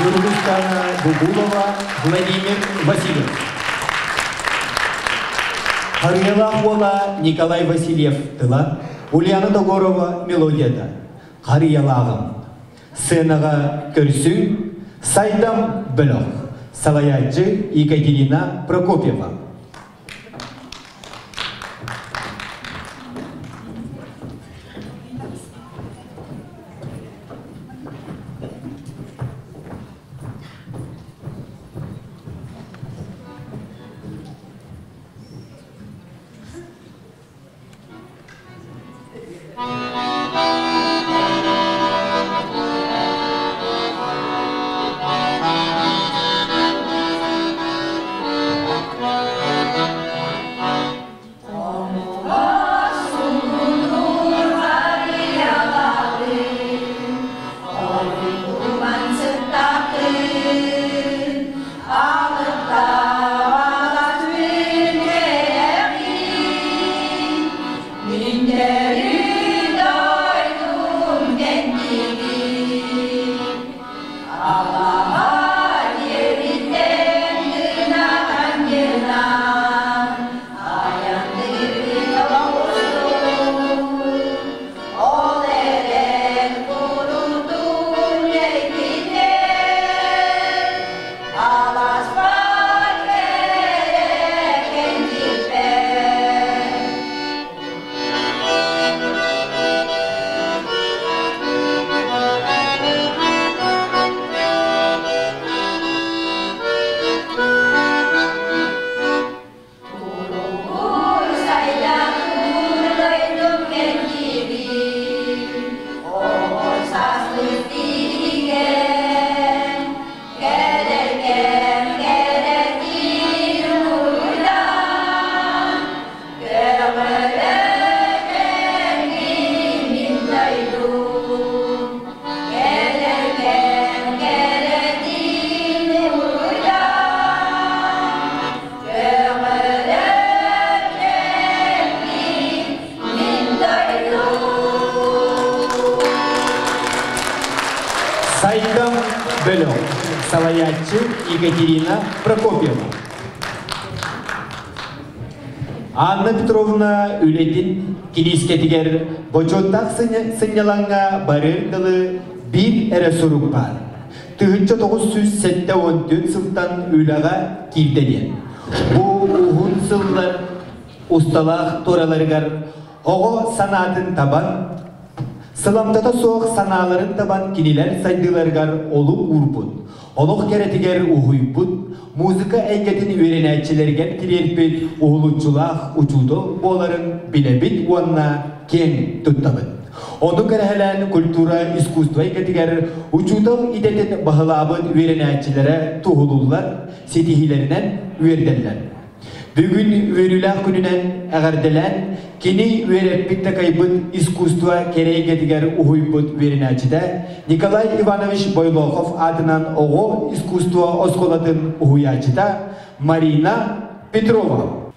Нюргустана Бугулова, Владимир Васильев. Харыйалаах уола Николай Васильев тыла, Ульяна Догорова мелодията. Харыйалааҕым. Сценаҕа көрсүҥ, Сайдам бөлөх. Салайааччы Екатерина Прокопьева. Сайдам бөлөх, салайааччы Екатерина Прокопьева. Анна Петровна үлэтин киниискэтигэр бочуоттаах сынньалаҥҥа барыар дылы биир эрэ сурук баар. 1974 сылтан үлэҕэ киирдэ диэн. Бу уһун сыллар усталаах туораларыгар оҕо санаатын табан, сыламтата суох санааларын табан кинилэр сайдыыларыгар олук уурбут, олох кэрэтигэр уһуйбут, музыка эйгэтин үөрэнээччилэригэр тириэрпит уһулуччулаах учуутал буоларын билэбит уонна киэҥ туттабыт. Ону кэрэһэлээн культура искусство эйгэтигэр учуутал идэтин баһылаабыт үөрэнээччилэрэ туһулуллар, ситиһиилэринэн үөрдэллэр. Бүгүн үөрүүлээх күнүнэн эҕэрдэлээн, кини үөрэппит-такайбыт искусство кэрэ эйгэтигэр уһуйбут үөрэнээччитэ Николай Иванович Бойлохов аатынан оҕо искусство оскуолатын уһуйааччыта Марина Петрова.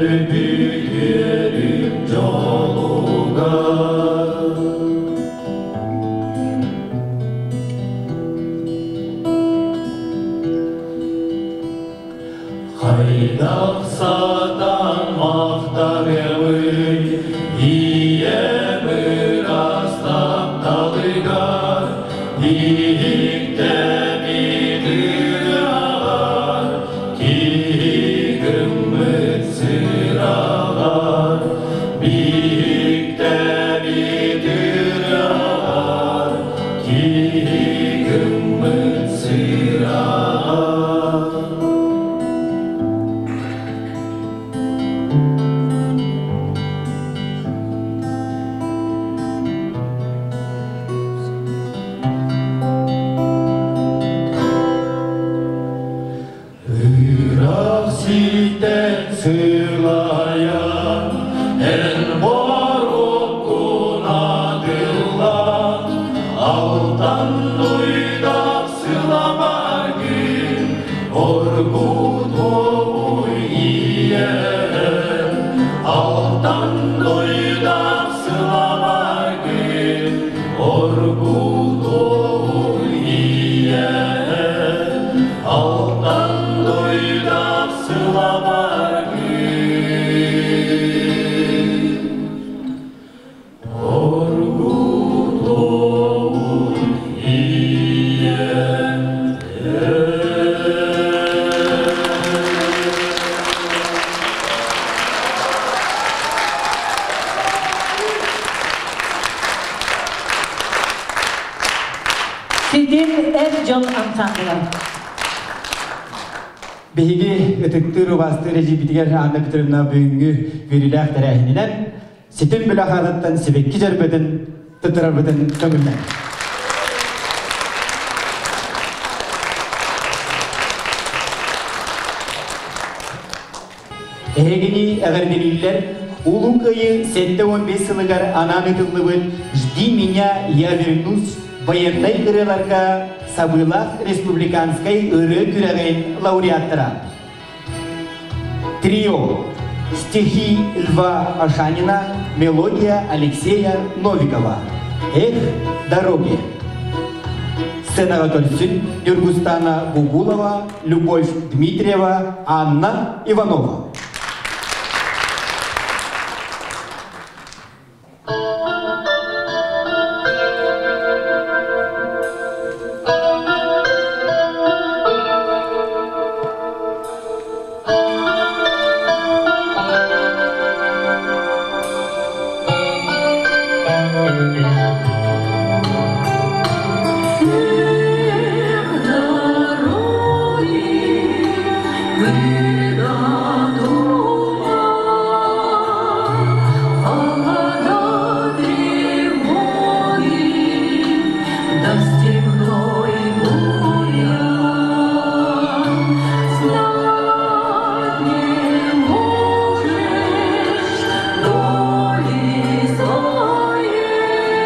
Үөрбүт үөрүм дьолугар. Хайдах сатаан махтаныамый ийэм ыраас тапталыгар, иһиктэбит ыраҕар, киһи гыммыт сыраҕар, биһиктэбит ыраҕар, киһи гыммыт сыраҕар. Ыраах сиртэн сылайан, эн боруккун атыллан, алтан дуйдах сыламаргын, оргут ой ийэм, алтан дуйдах сыламаргын, оргут ой ийэм, алтан дуйдах сыламаргын, оргут ой ийэм. Ситим эр дьон ансамбла. Биһиги ытыктыыр убаастыыр эдьиийбитигэр Анна Петровна бүгүҥҥү үөрүүлээх тэрээһининэн ситим бөлөх аатыттан сибэкки дьөрбөтүн туттарарбытын көҥүллэн. Эһигини эҕэрдэлииллэр Улуу Кыайыы 75 сылыгар анаан ыытыллыбыт «Жди меня, я вернусь» военнай ырыаларга сабыылаах республиканскай ырыа күрэҕин лауреаттара. Трио. Стихи Льва Ашанина, мелодия Алексея Новикова. Эх, дороги. Сценаҕа көрсүн Нюргустана Бугулова, Любовь Дмитриева, Анна Иванова. Эх, дороги, вы до туман, холода, тревоги, да степной бурьян. Знать не можешь доли своей.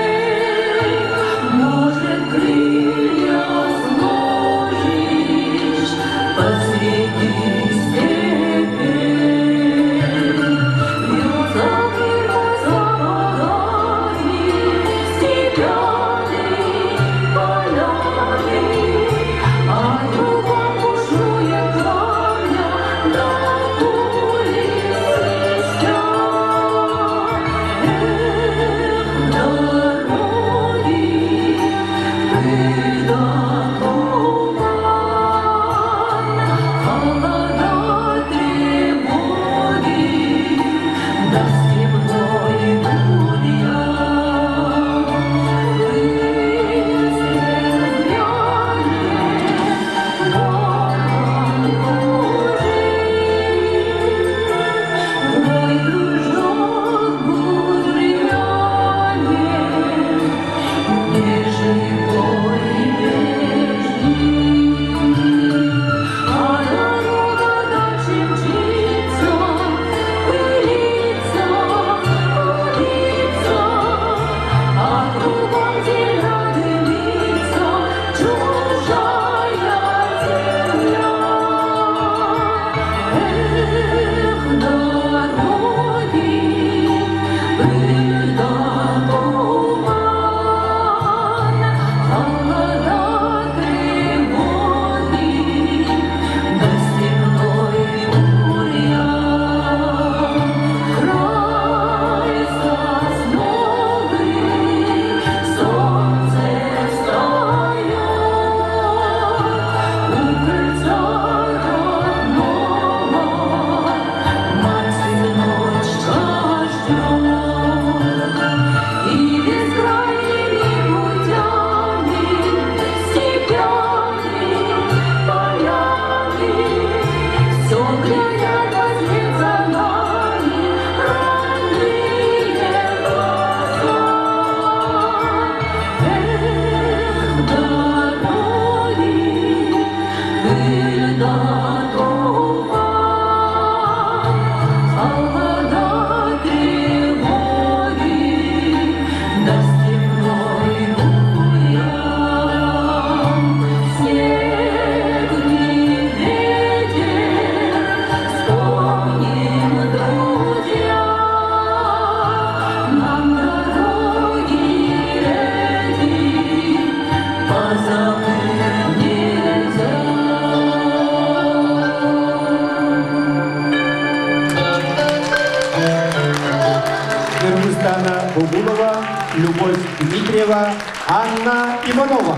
Саргылана Бугулова, Любовь Дмитриева, Анна Иванова.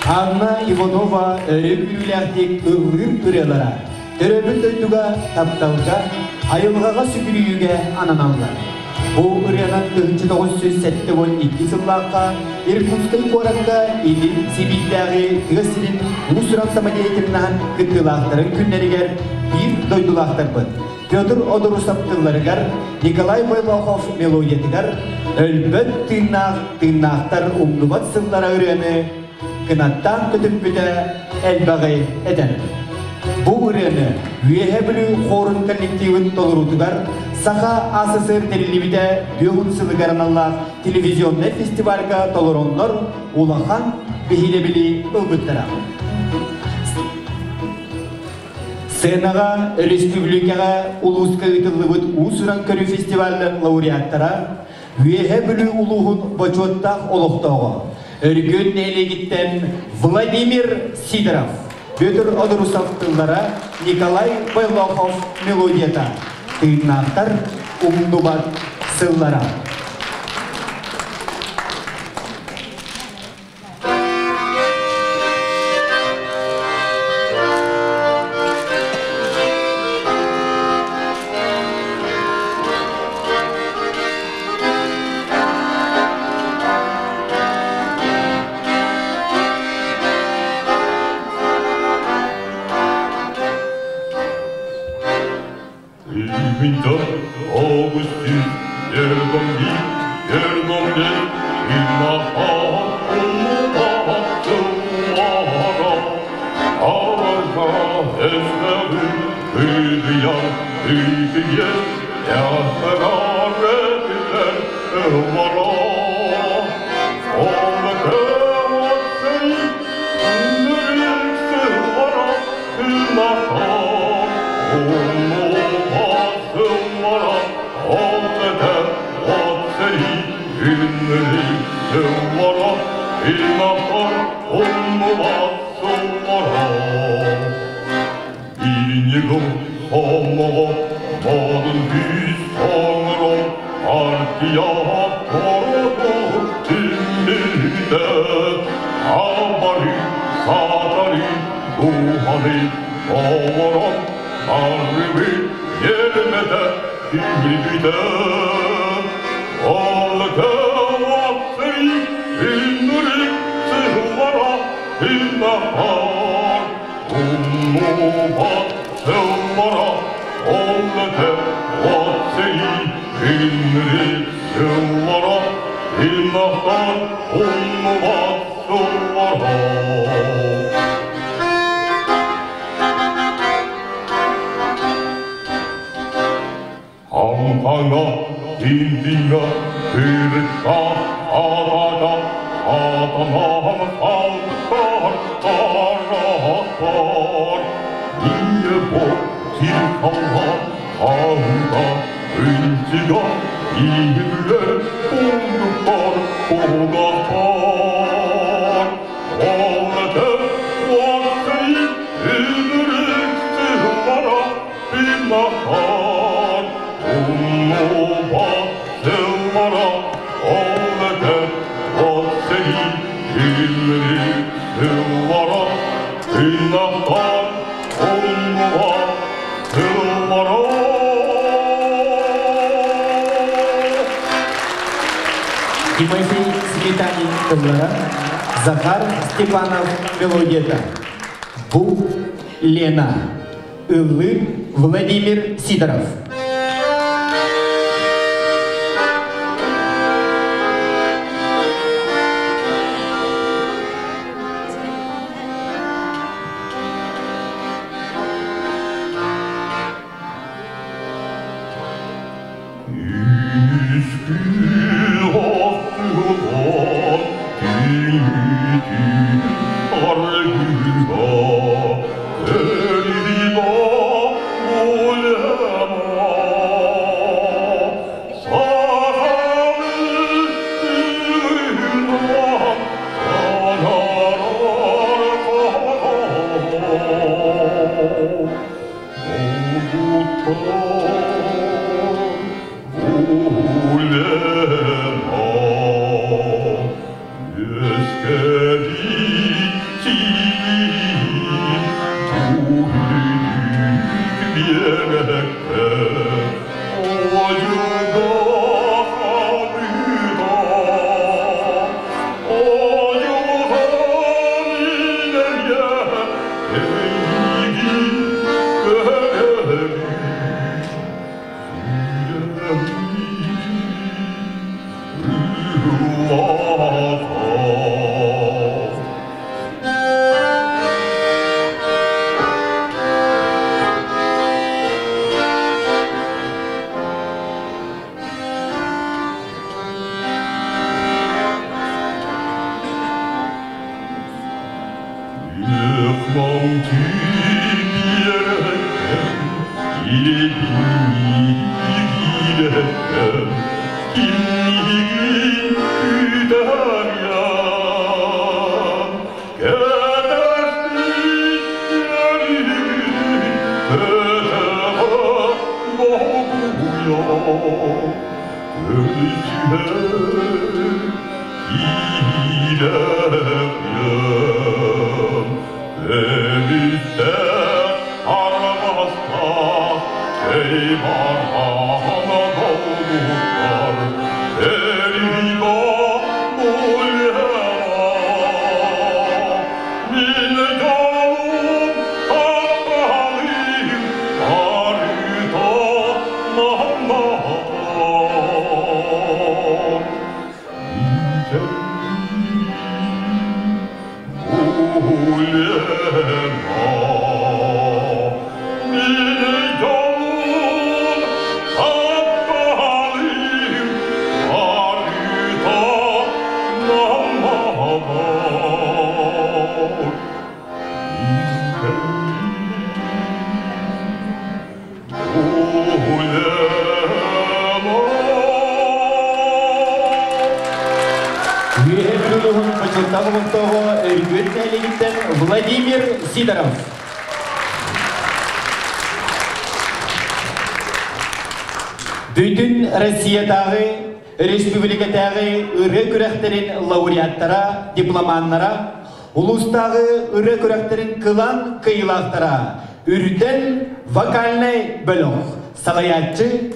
Анна Иванова өрө күүрүүлээхтик ыллыыр ырыалара төрөөбүт дойдуга тапталга, айылҕаҕа сүгүрүйүүгэ ананаллар. Бу ырыанан 1972 сыллаахха Иркутскай куоракка Илин Сибиирдээҕи тыа сирин уус-уран самодеятельноһын кыттыылаахтарын күннэригэр биир дойдулаахтарбыт Петр Одорусов тылларыгар, Николай Бойлохов мелодиятыгар «Өлбөт тыыннаах тыыннаахтар умнубат сыллара» ырыаны кынаттаан көтүппүтэ элбэҕи этэр. Бу ырыаны Үөһээ Бүлүү хорун коллективын толоруутугар Саха АССР тэриллибитэ бүөһүн сылыгар аналлаах телевизионнай фестивальга толороннор улахан биһирэбили ылбыттара. Сценаҕа өрөспүүбүлүкэҕэ улууска ыытыллыбыт уус-уран көрүү фестиваллар лауреаттара Үөһээ Бүлүү улууһун бочуоттаах олохтооҕо, Өргүөт нэһилиэгиттэн Владимир Сидоров, Петр Одорусов тыллара, Николай Бойлохов мелодията, Тыыннаахтар умнубат сыллара. Winter, August, Тимофей Сметанин тыллара, Захар Степанов мелодията. Бу Лена. Ыллы Владимир Сидоров. Владимир Сидоров. Бүтүн Россиятааҕы, республикатааҕы ырыа күрэхтэрин лауреаттара, дипломаннара, улуустааҕы ырыа күрэхтэрин кылаан кыайыылаахтара, Үрдэл вокальнай бөлөх салайааччы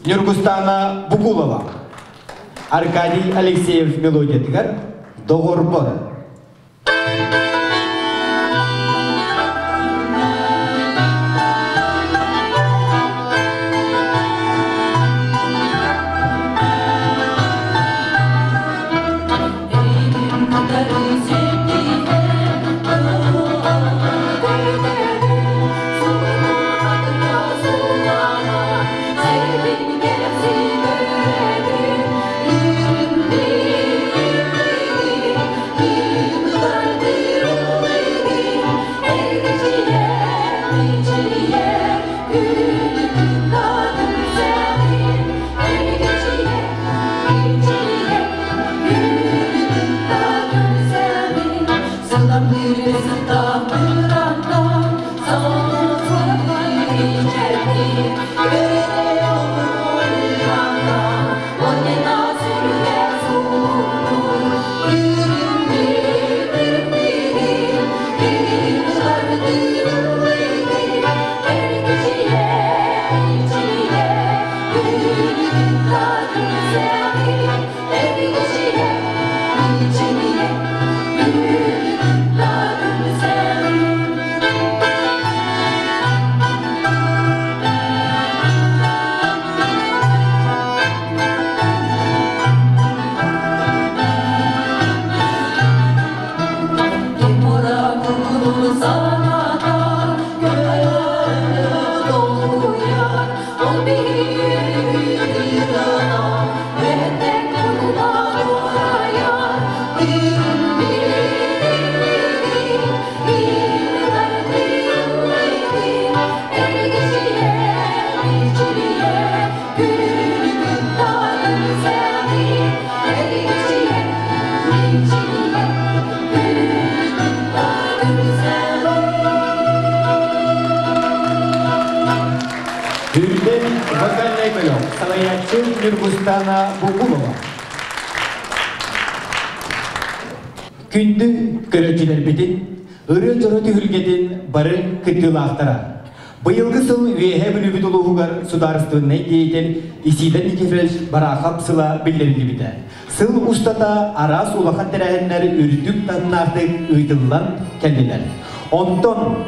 Ньургустаана Букулова. Аркадий Алексеев мелодиятыгар «Доҕорбор». Үрдэл вокальнай бөлөх салайааччы Ньургустаана Букулова. Күндү көрөөччүлэрбитин, ырыа дьоро түһүлгэтин бары кыттыылаахтара. Быйылгы сыл Үөһээ Бүлүүбүт улууһугар судаарыстыбаннай деятель Исида Никифорович Барахов сыла биллэриллибитэ. Сыл устата араас улахан тэрээһиннэр үрдүк таһымнаахтык ыытыллан кэллилэр. Онтон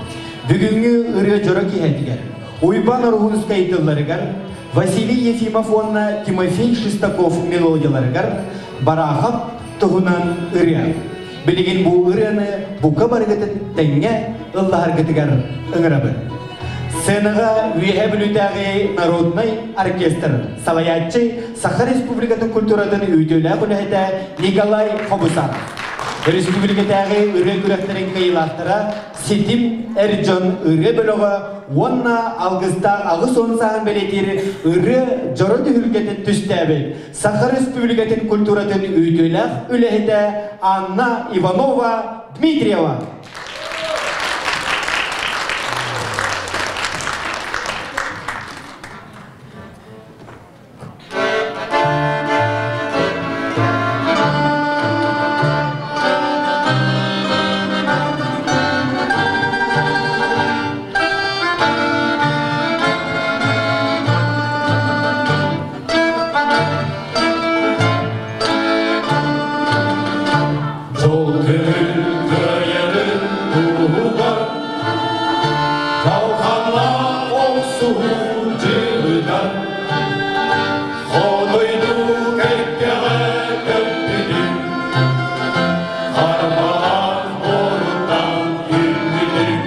бүгүҥҥү ырыа дьоро киэһэтигэр Уйбаан Ороһуунускай тылларыгар, Василий Ефимов уонна Тимофей Шестаков мелодияларыгар Барахов туһунан ырыа. Билигин бу ырыаны бука барыгытын тэҥҥэ ыллаһаргытыгар ыҥырабын. Сценаҕа Үөһээ Бүлүүтээҕи народнай оркестр салайааччы Саха Республикатын культуратын үтүөлээх үлэһитэ Николай Хобусаров. Республикатааҕы ырыа күрэхтэрин кыайыылаахтара Ситим эр дьон ырыа бөлөҕө уонна алгыстаах 80 сааһын бэлиэтиир ырыа дьоро түһүлгэтин түстээбит Саха Республикатын культуратын үтүөлээх үлэһитэ Анна Иванова Дмитриева. Жол көңүл кыайарын туһугар Талханлаах охсуһуу дьылыгар Хотойду кэккэҕэ көппүтүм Харбалаах буоруттан үүммүтүм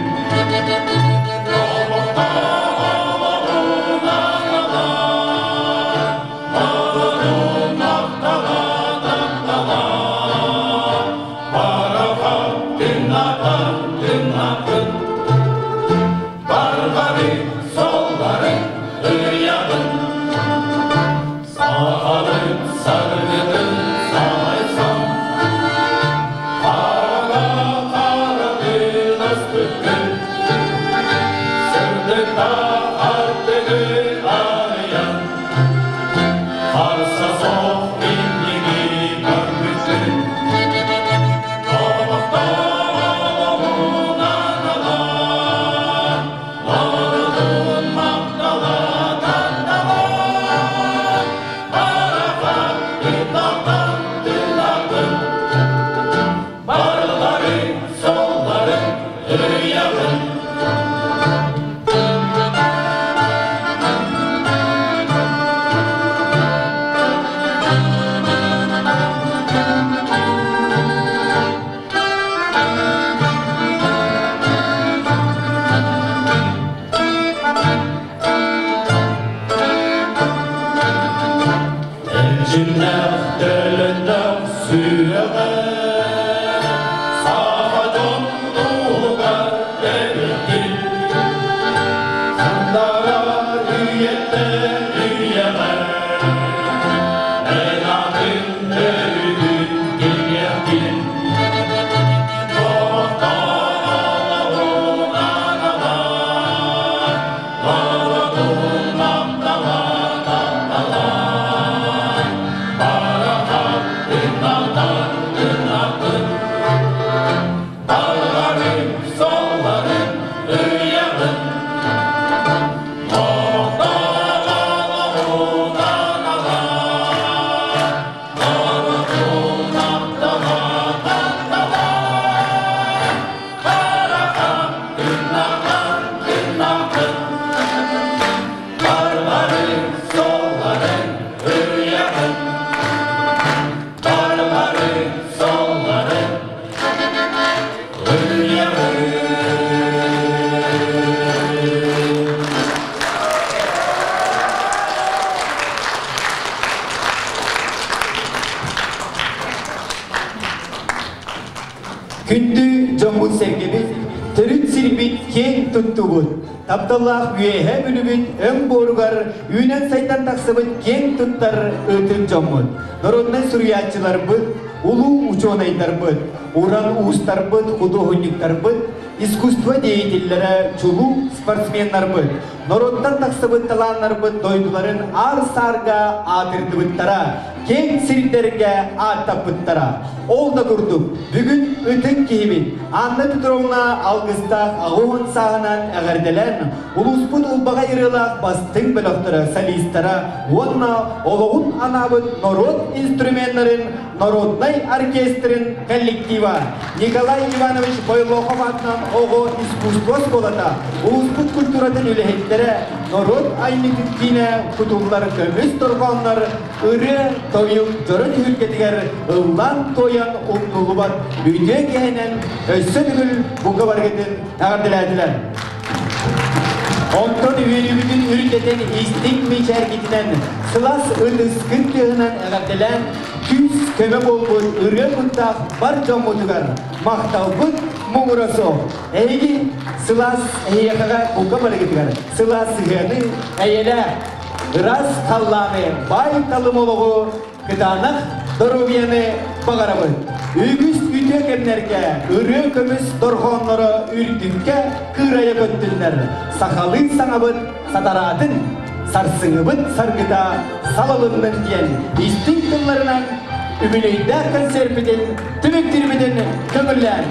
Харса соқ иннigi көрбүтүн Эрчимнээх төлөннөх сүрэҕэ Саха дьон туһугар тэбилгин Сандарар үйэттэн үйэҕэ Эн атын төрүтүн кимиэхтин Күндү дьоммут сэргэбит, төрүт сирбит киэҥ туттубут, тапталлаах үөһэ бүлүбүт өҥ буоругар үүнэн сайдан тахсыбыт киэҥ туттар ытык дьоммут, народнай суруйааччыларбыт, улуу учуонайдарбыт, уран уустарбыт, худуоһунньуктарбыт, искусство деятеллэрэ, чулуу спортсменнарбыт, норуоттан тахсыбыт талааннарбыт дойдуларын аар-саарга аатырдыбыттара, киэҥ сирдэргэ ааттаппыттара. Ол да курдук, бүгүн ытык киһибит Анна Петровна алгыстаах аҕуһун сааһынан эҕэрдэлээн, улууспут улбаҕай ырыалаах бастыҥ бөлөхтөрө, солистара уонна олоҕун анаабыт норуот инструменнарын народнай оркестрын коллектива Николай Иванович Бойлохов аатынан оҕо искусство оскуолата улууспут культуратын үлэһиттэрэ норуот айымньытын киинэ кутуллар көмүс дорҕооннор ырыа тойук дьоро түһүлгэтигэр ыллаан-туойан умнуллубат үтүө киһинэн өссө төгүл бука барыгытын эҕэрдэлээтилэр. Онтон үөрүүбүтүн үрдэтэн истиҥ мичээргитинэн, сылаас ытыскын тыаһынан эҕэрдэлээн, Күүс көмө буолбут ырыа куттаах бар дьоммутугар махталбыт муҥура суох. Эһиги сылаас эһиэхэҕэ бука барыгытыгар сылаас сыһыаны, эйэлээх, ыраас халлааны, баай талым олоҕу, кытаанах доруобуйаны баҕарабыт. Үгүс үтүө кэмнэргэ ырыа көмүс дорҕоонноро үрдүккэ кыырайа көттүннэр. Сахалыы саҥабыт сатараатын, сарсыҥыбыт саргыта салалыннын диэн истиҥ тылларынан үбүлүөйдээх концерпитин түмүктүүрбүтүн көҥүллээн.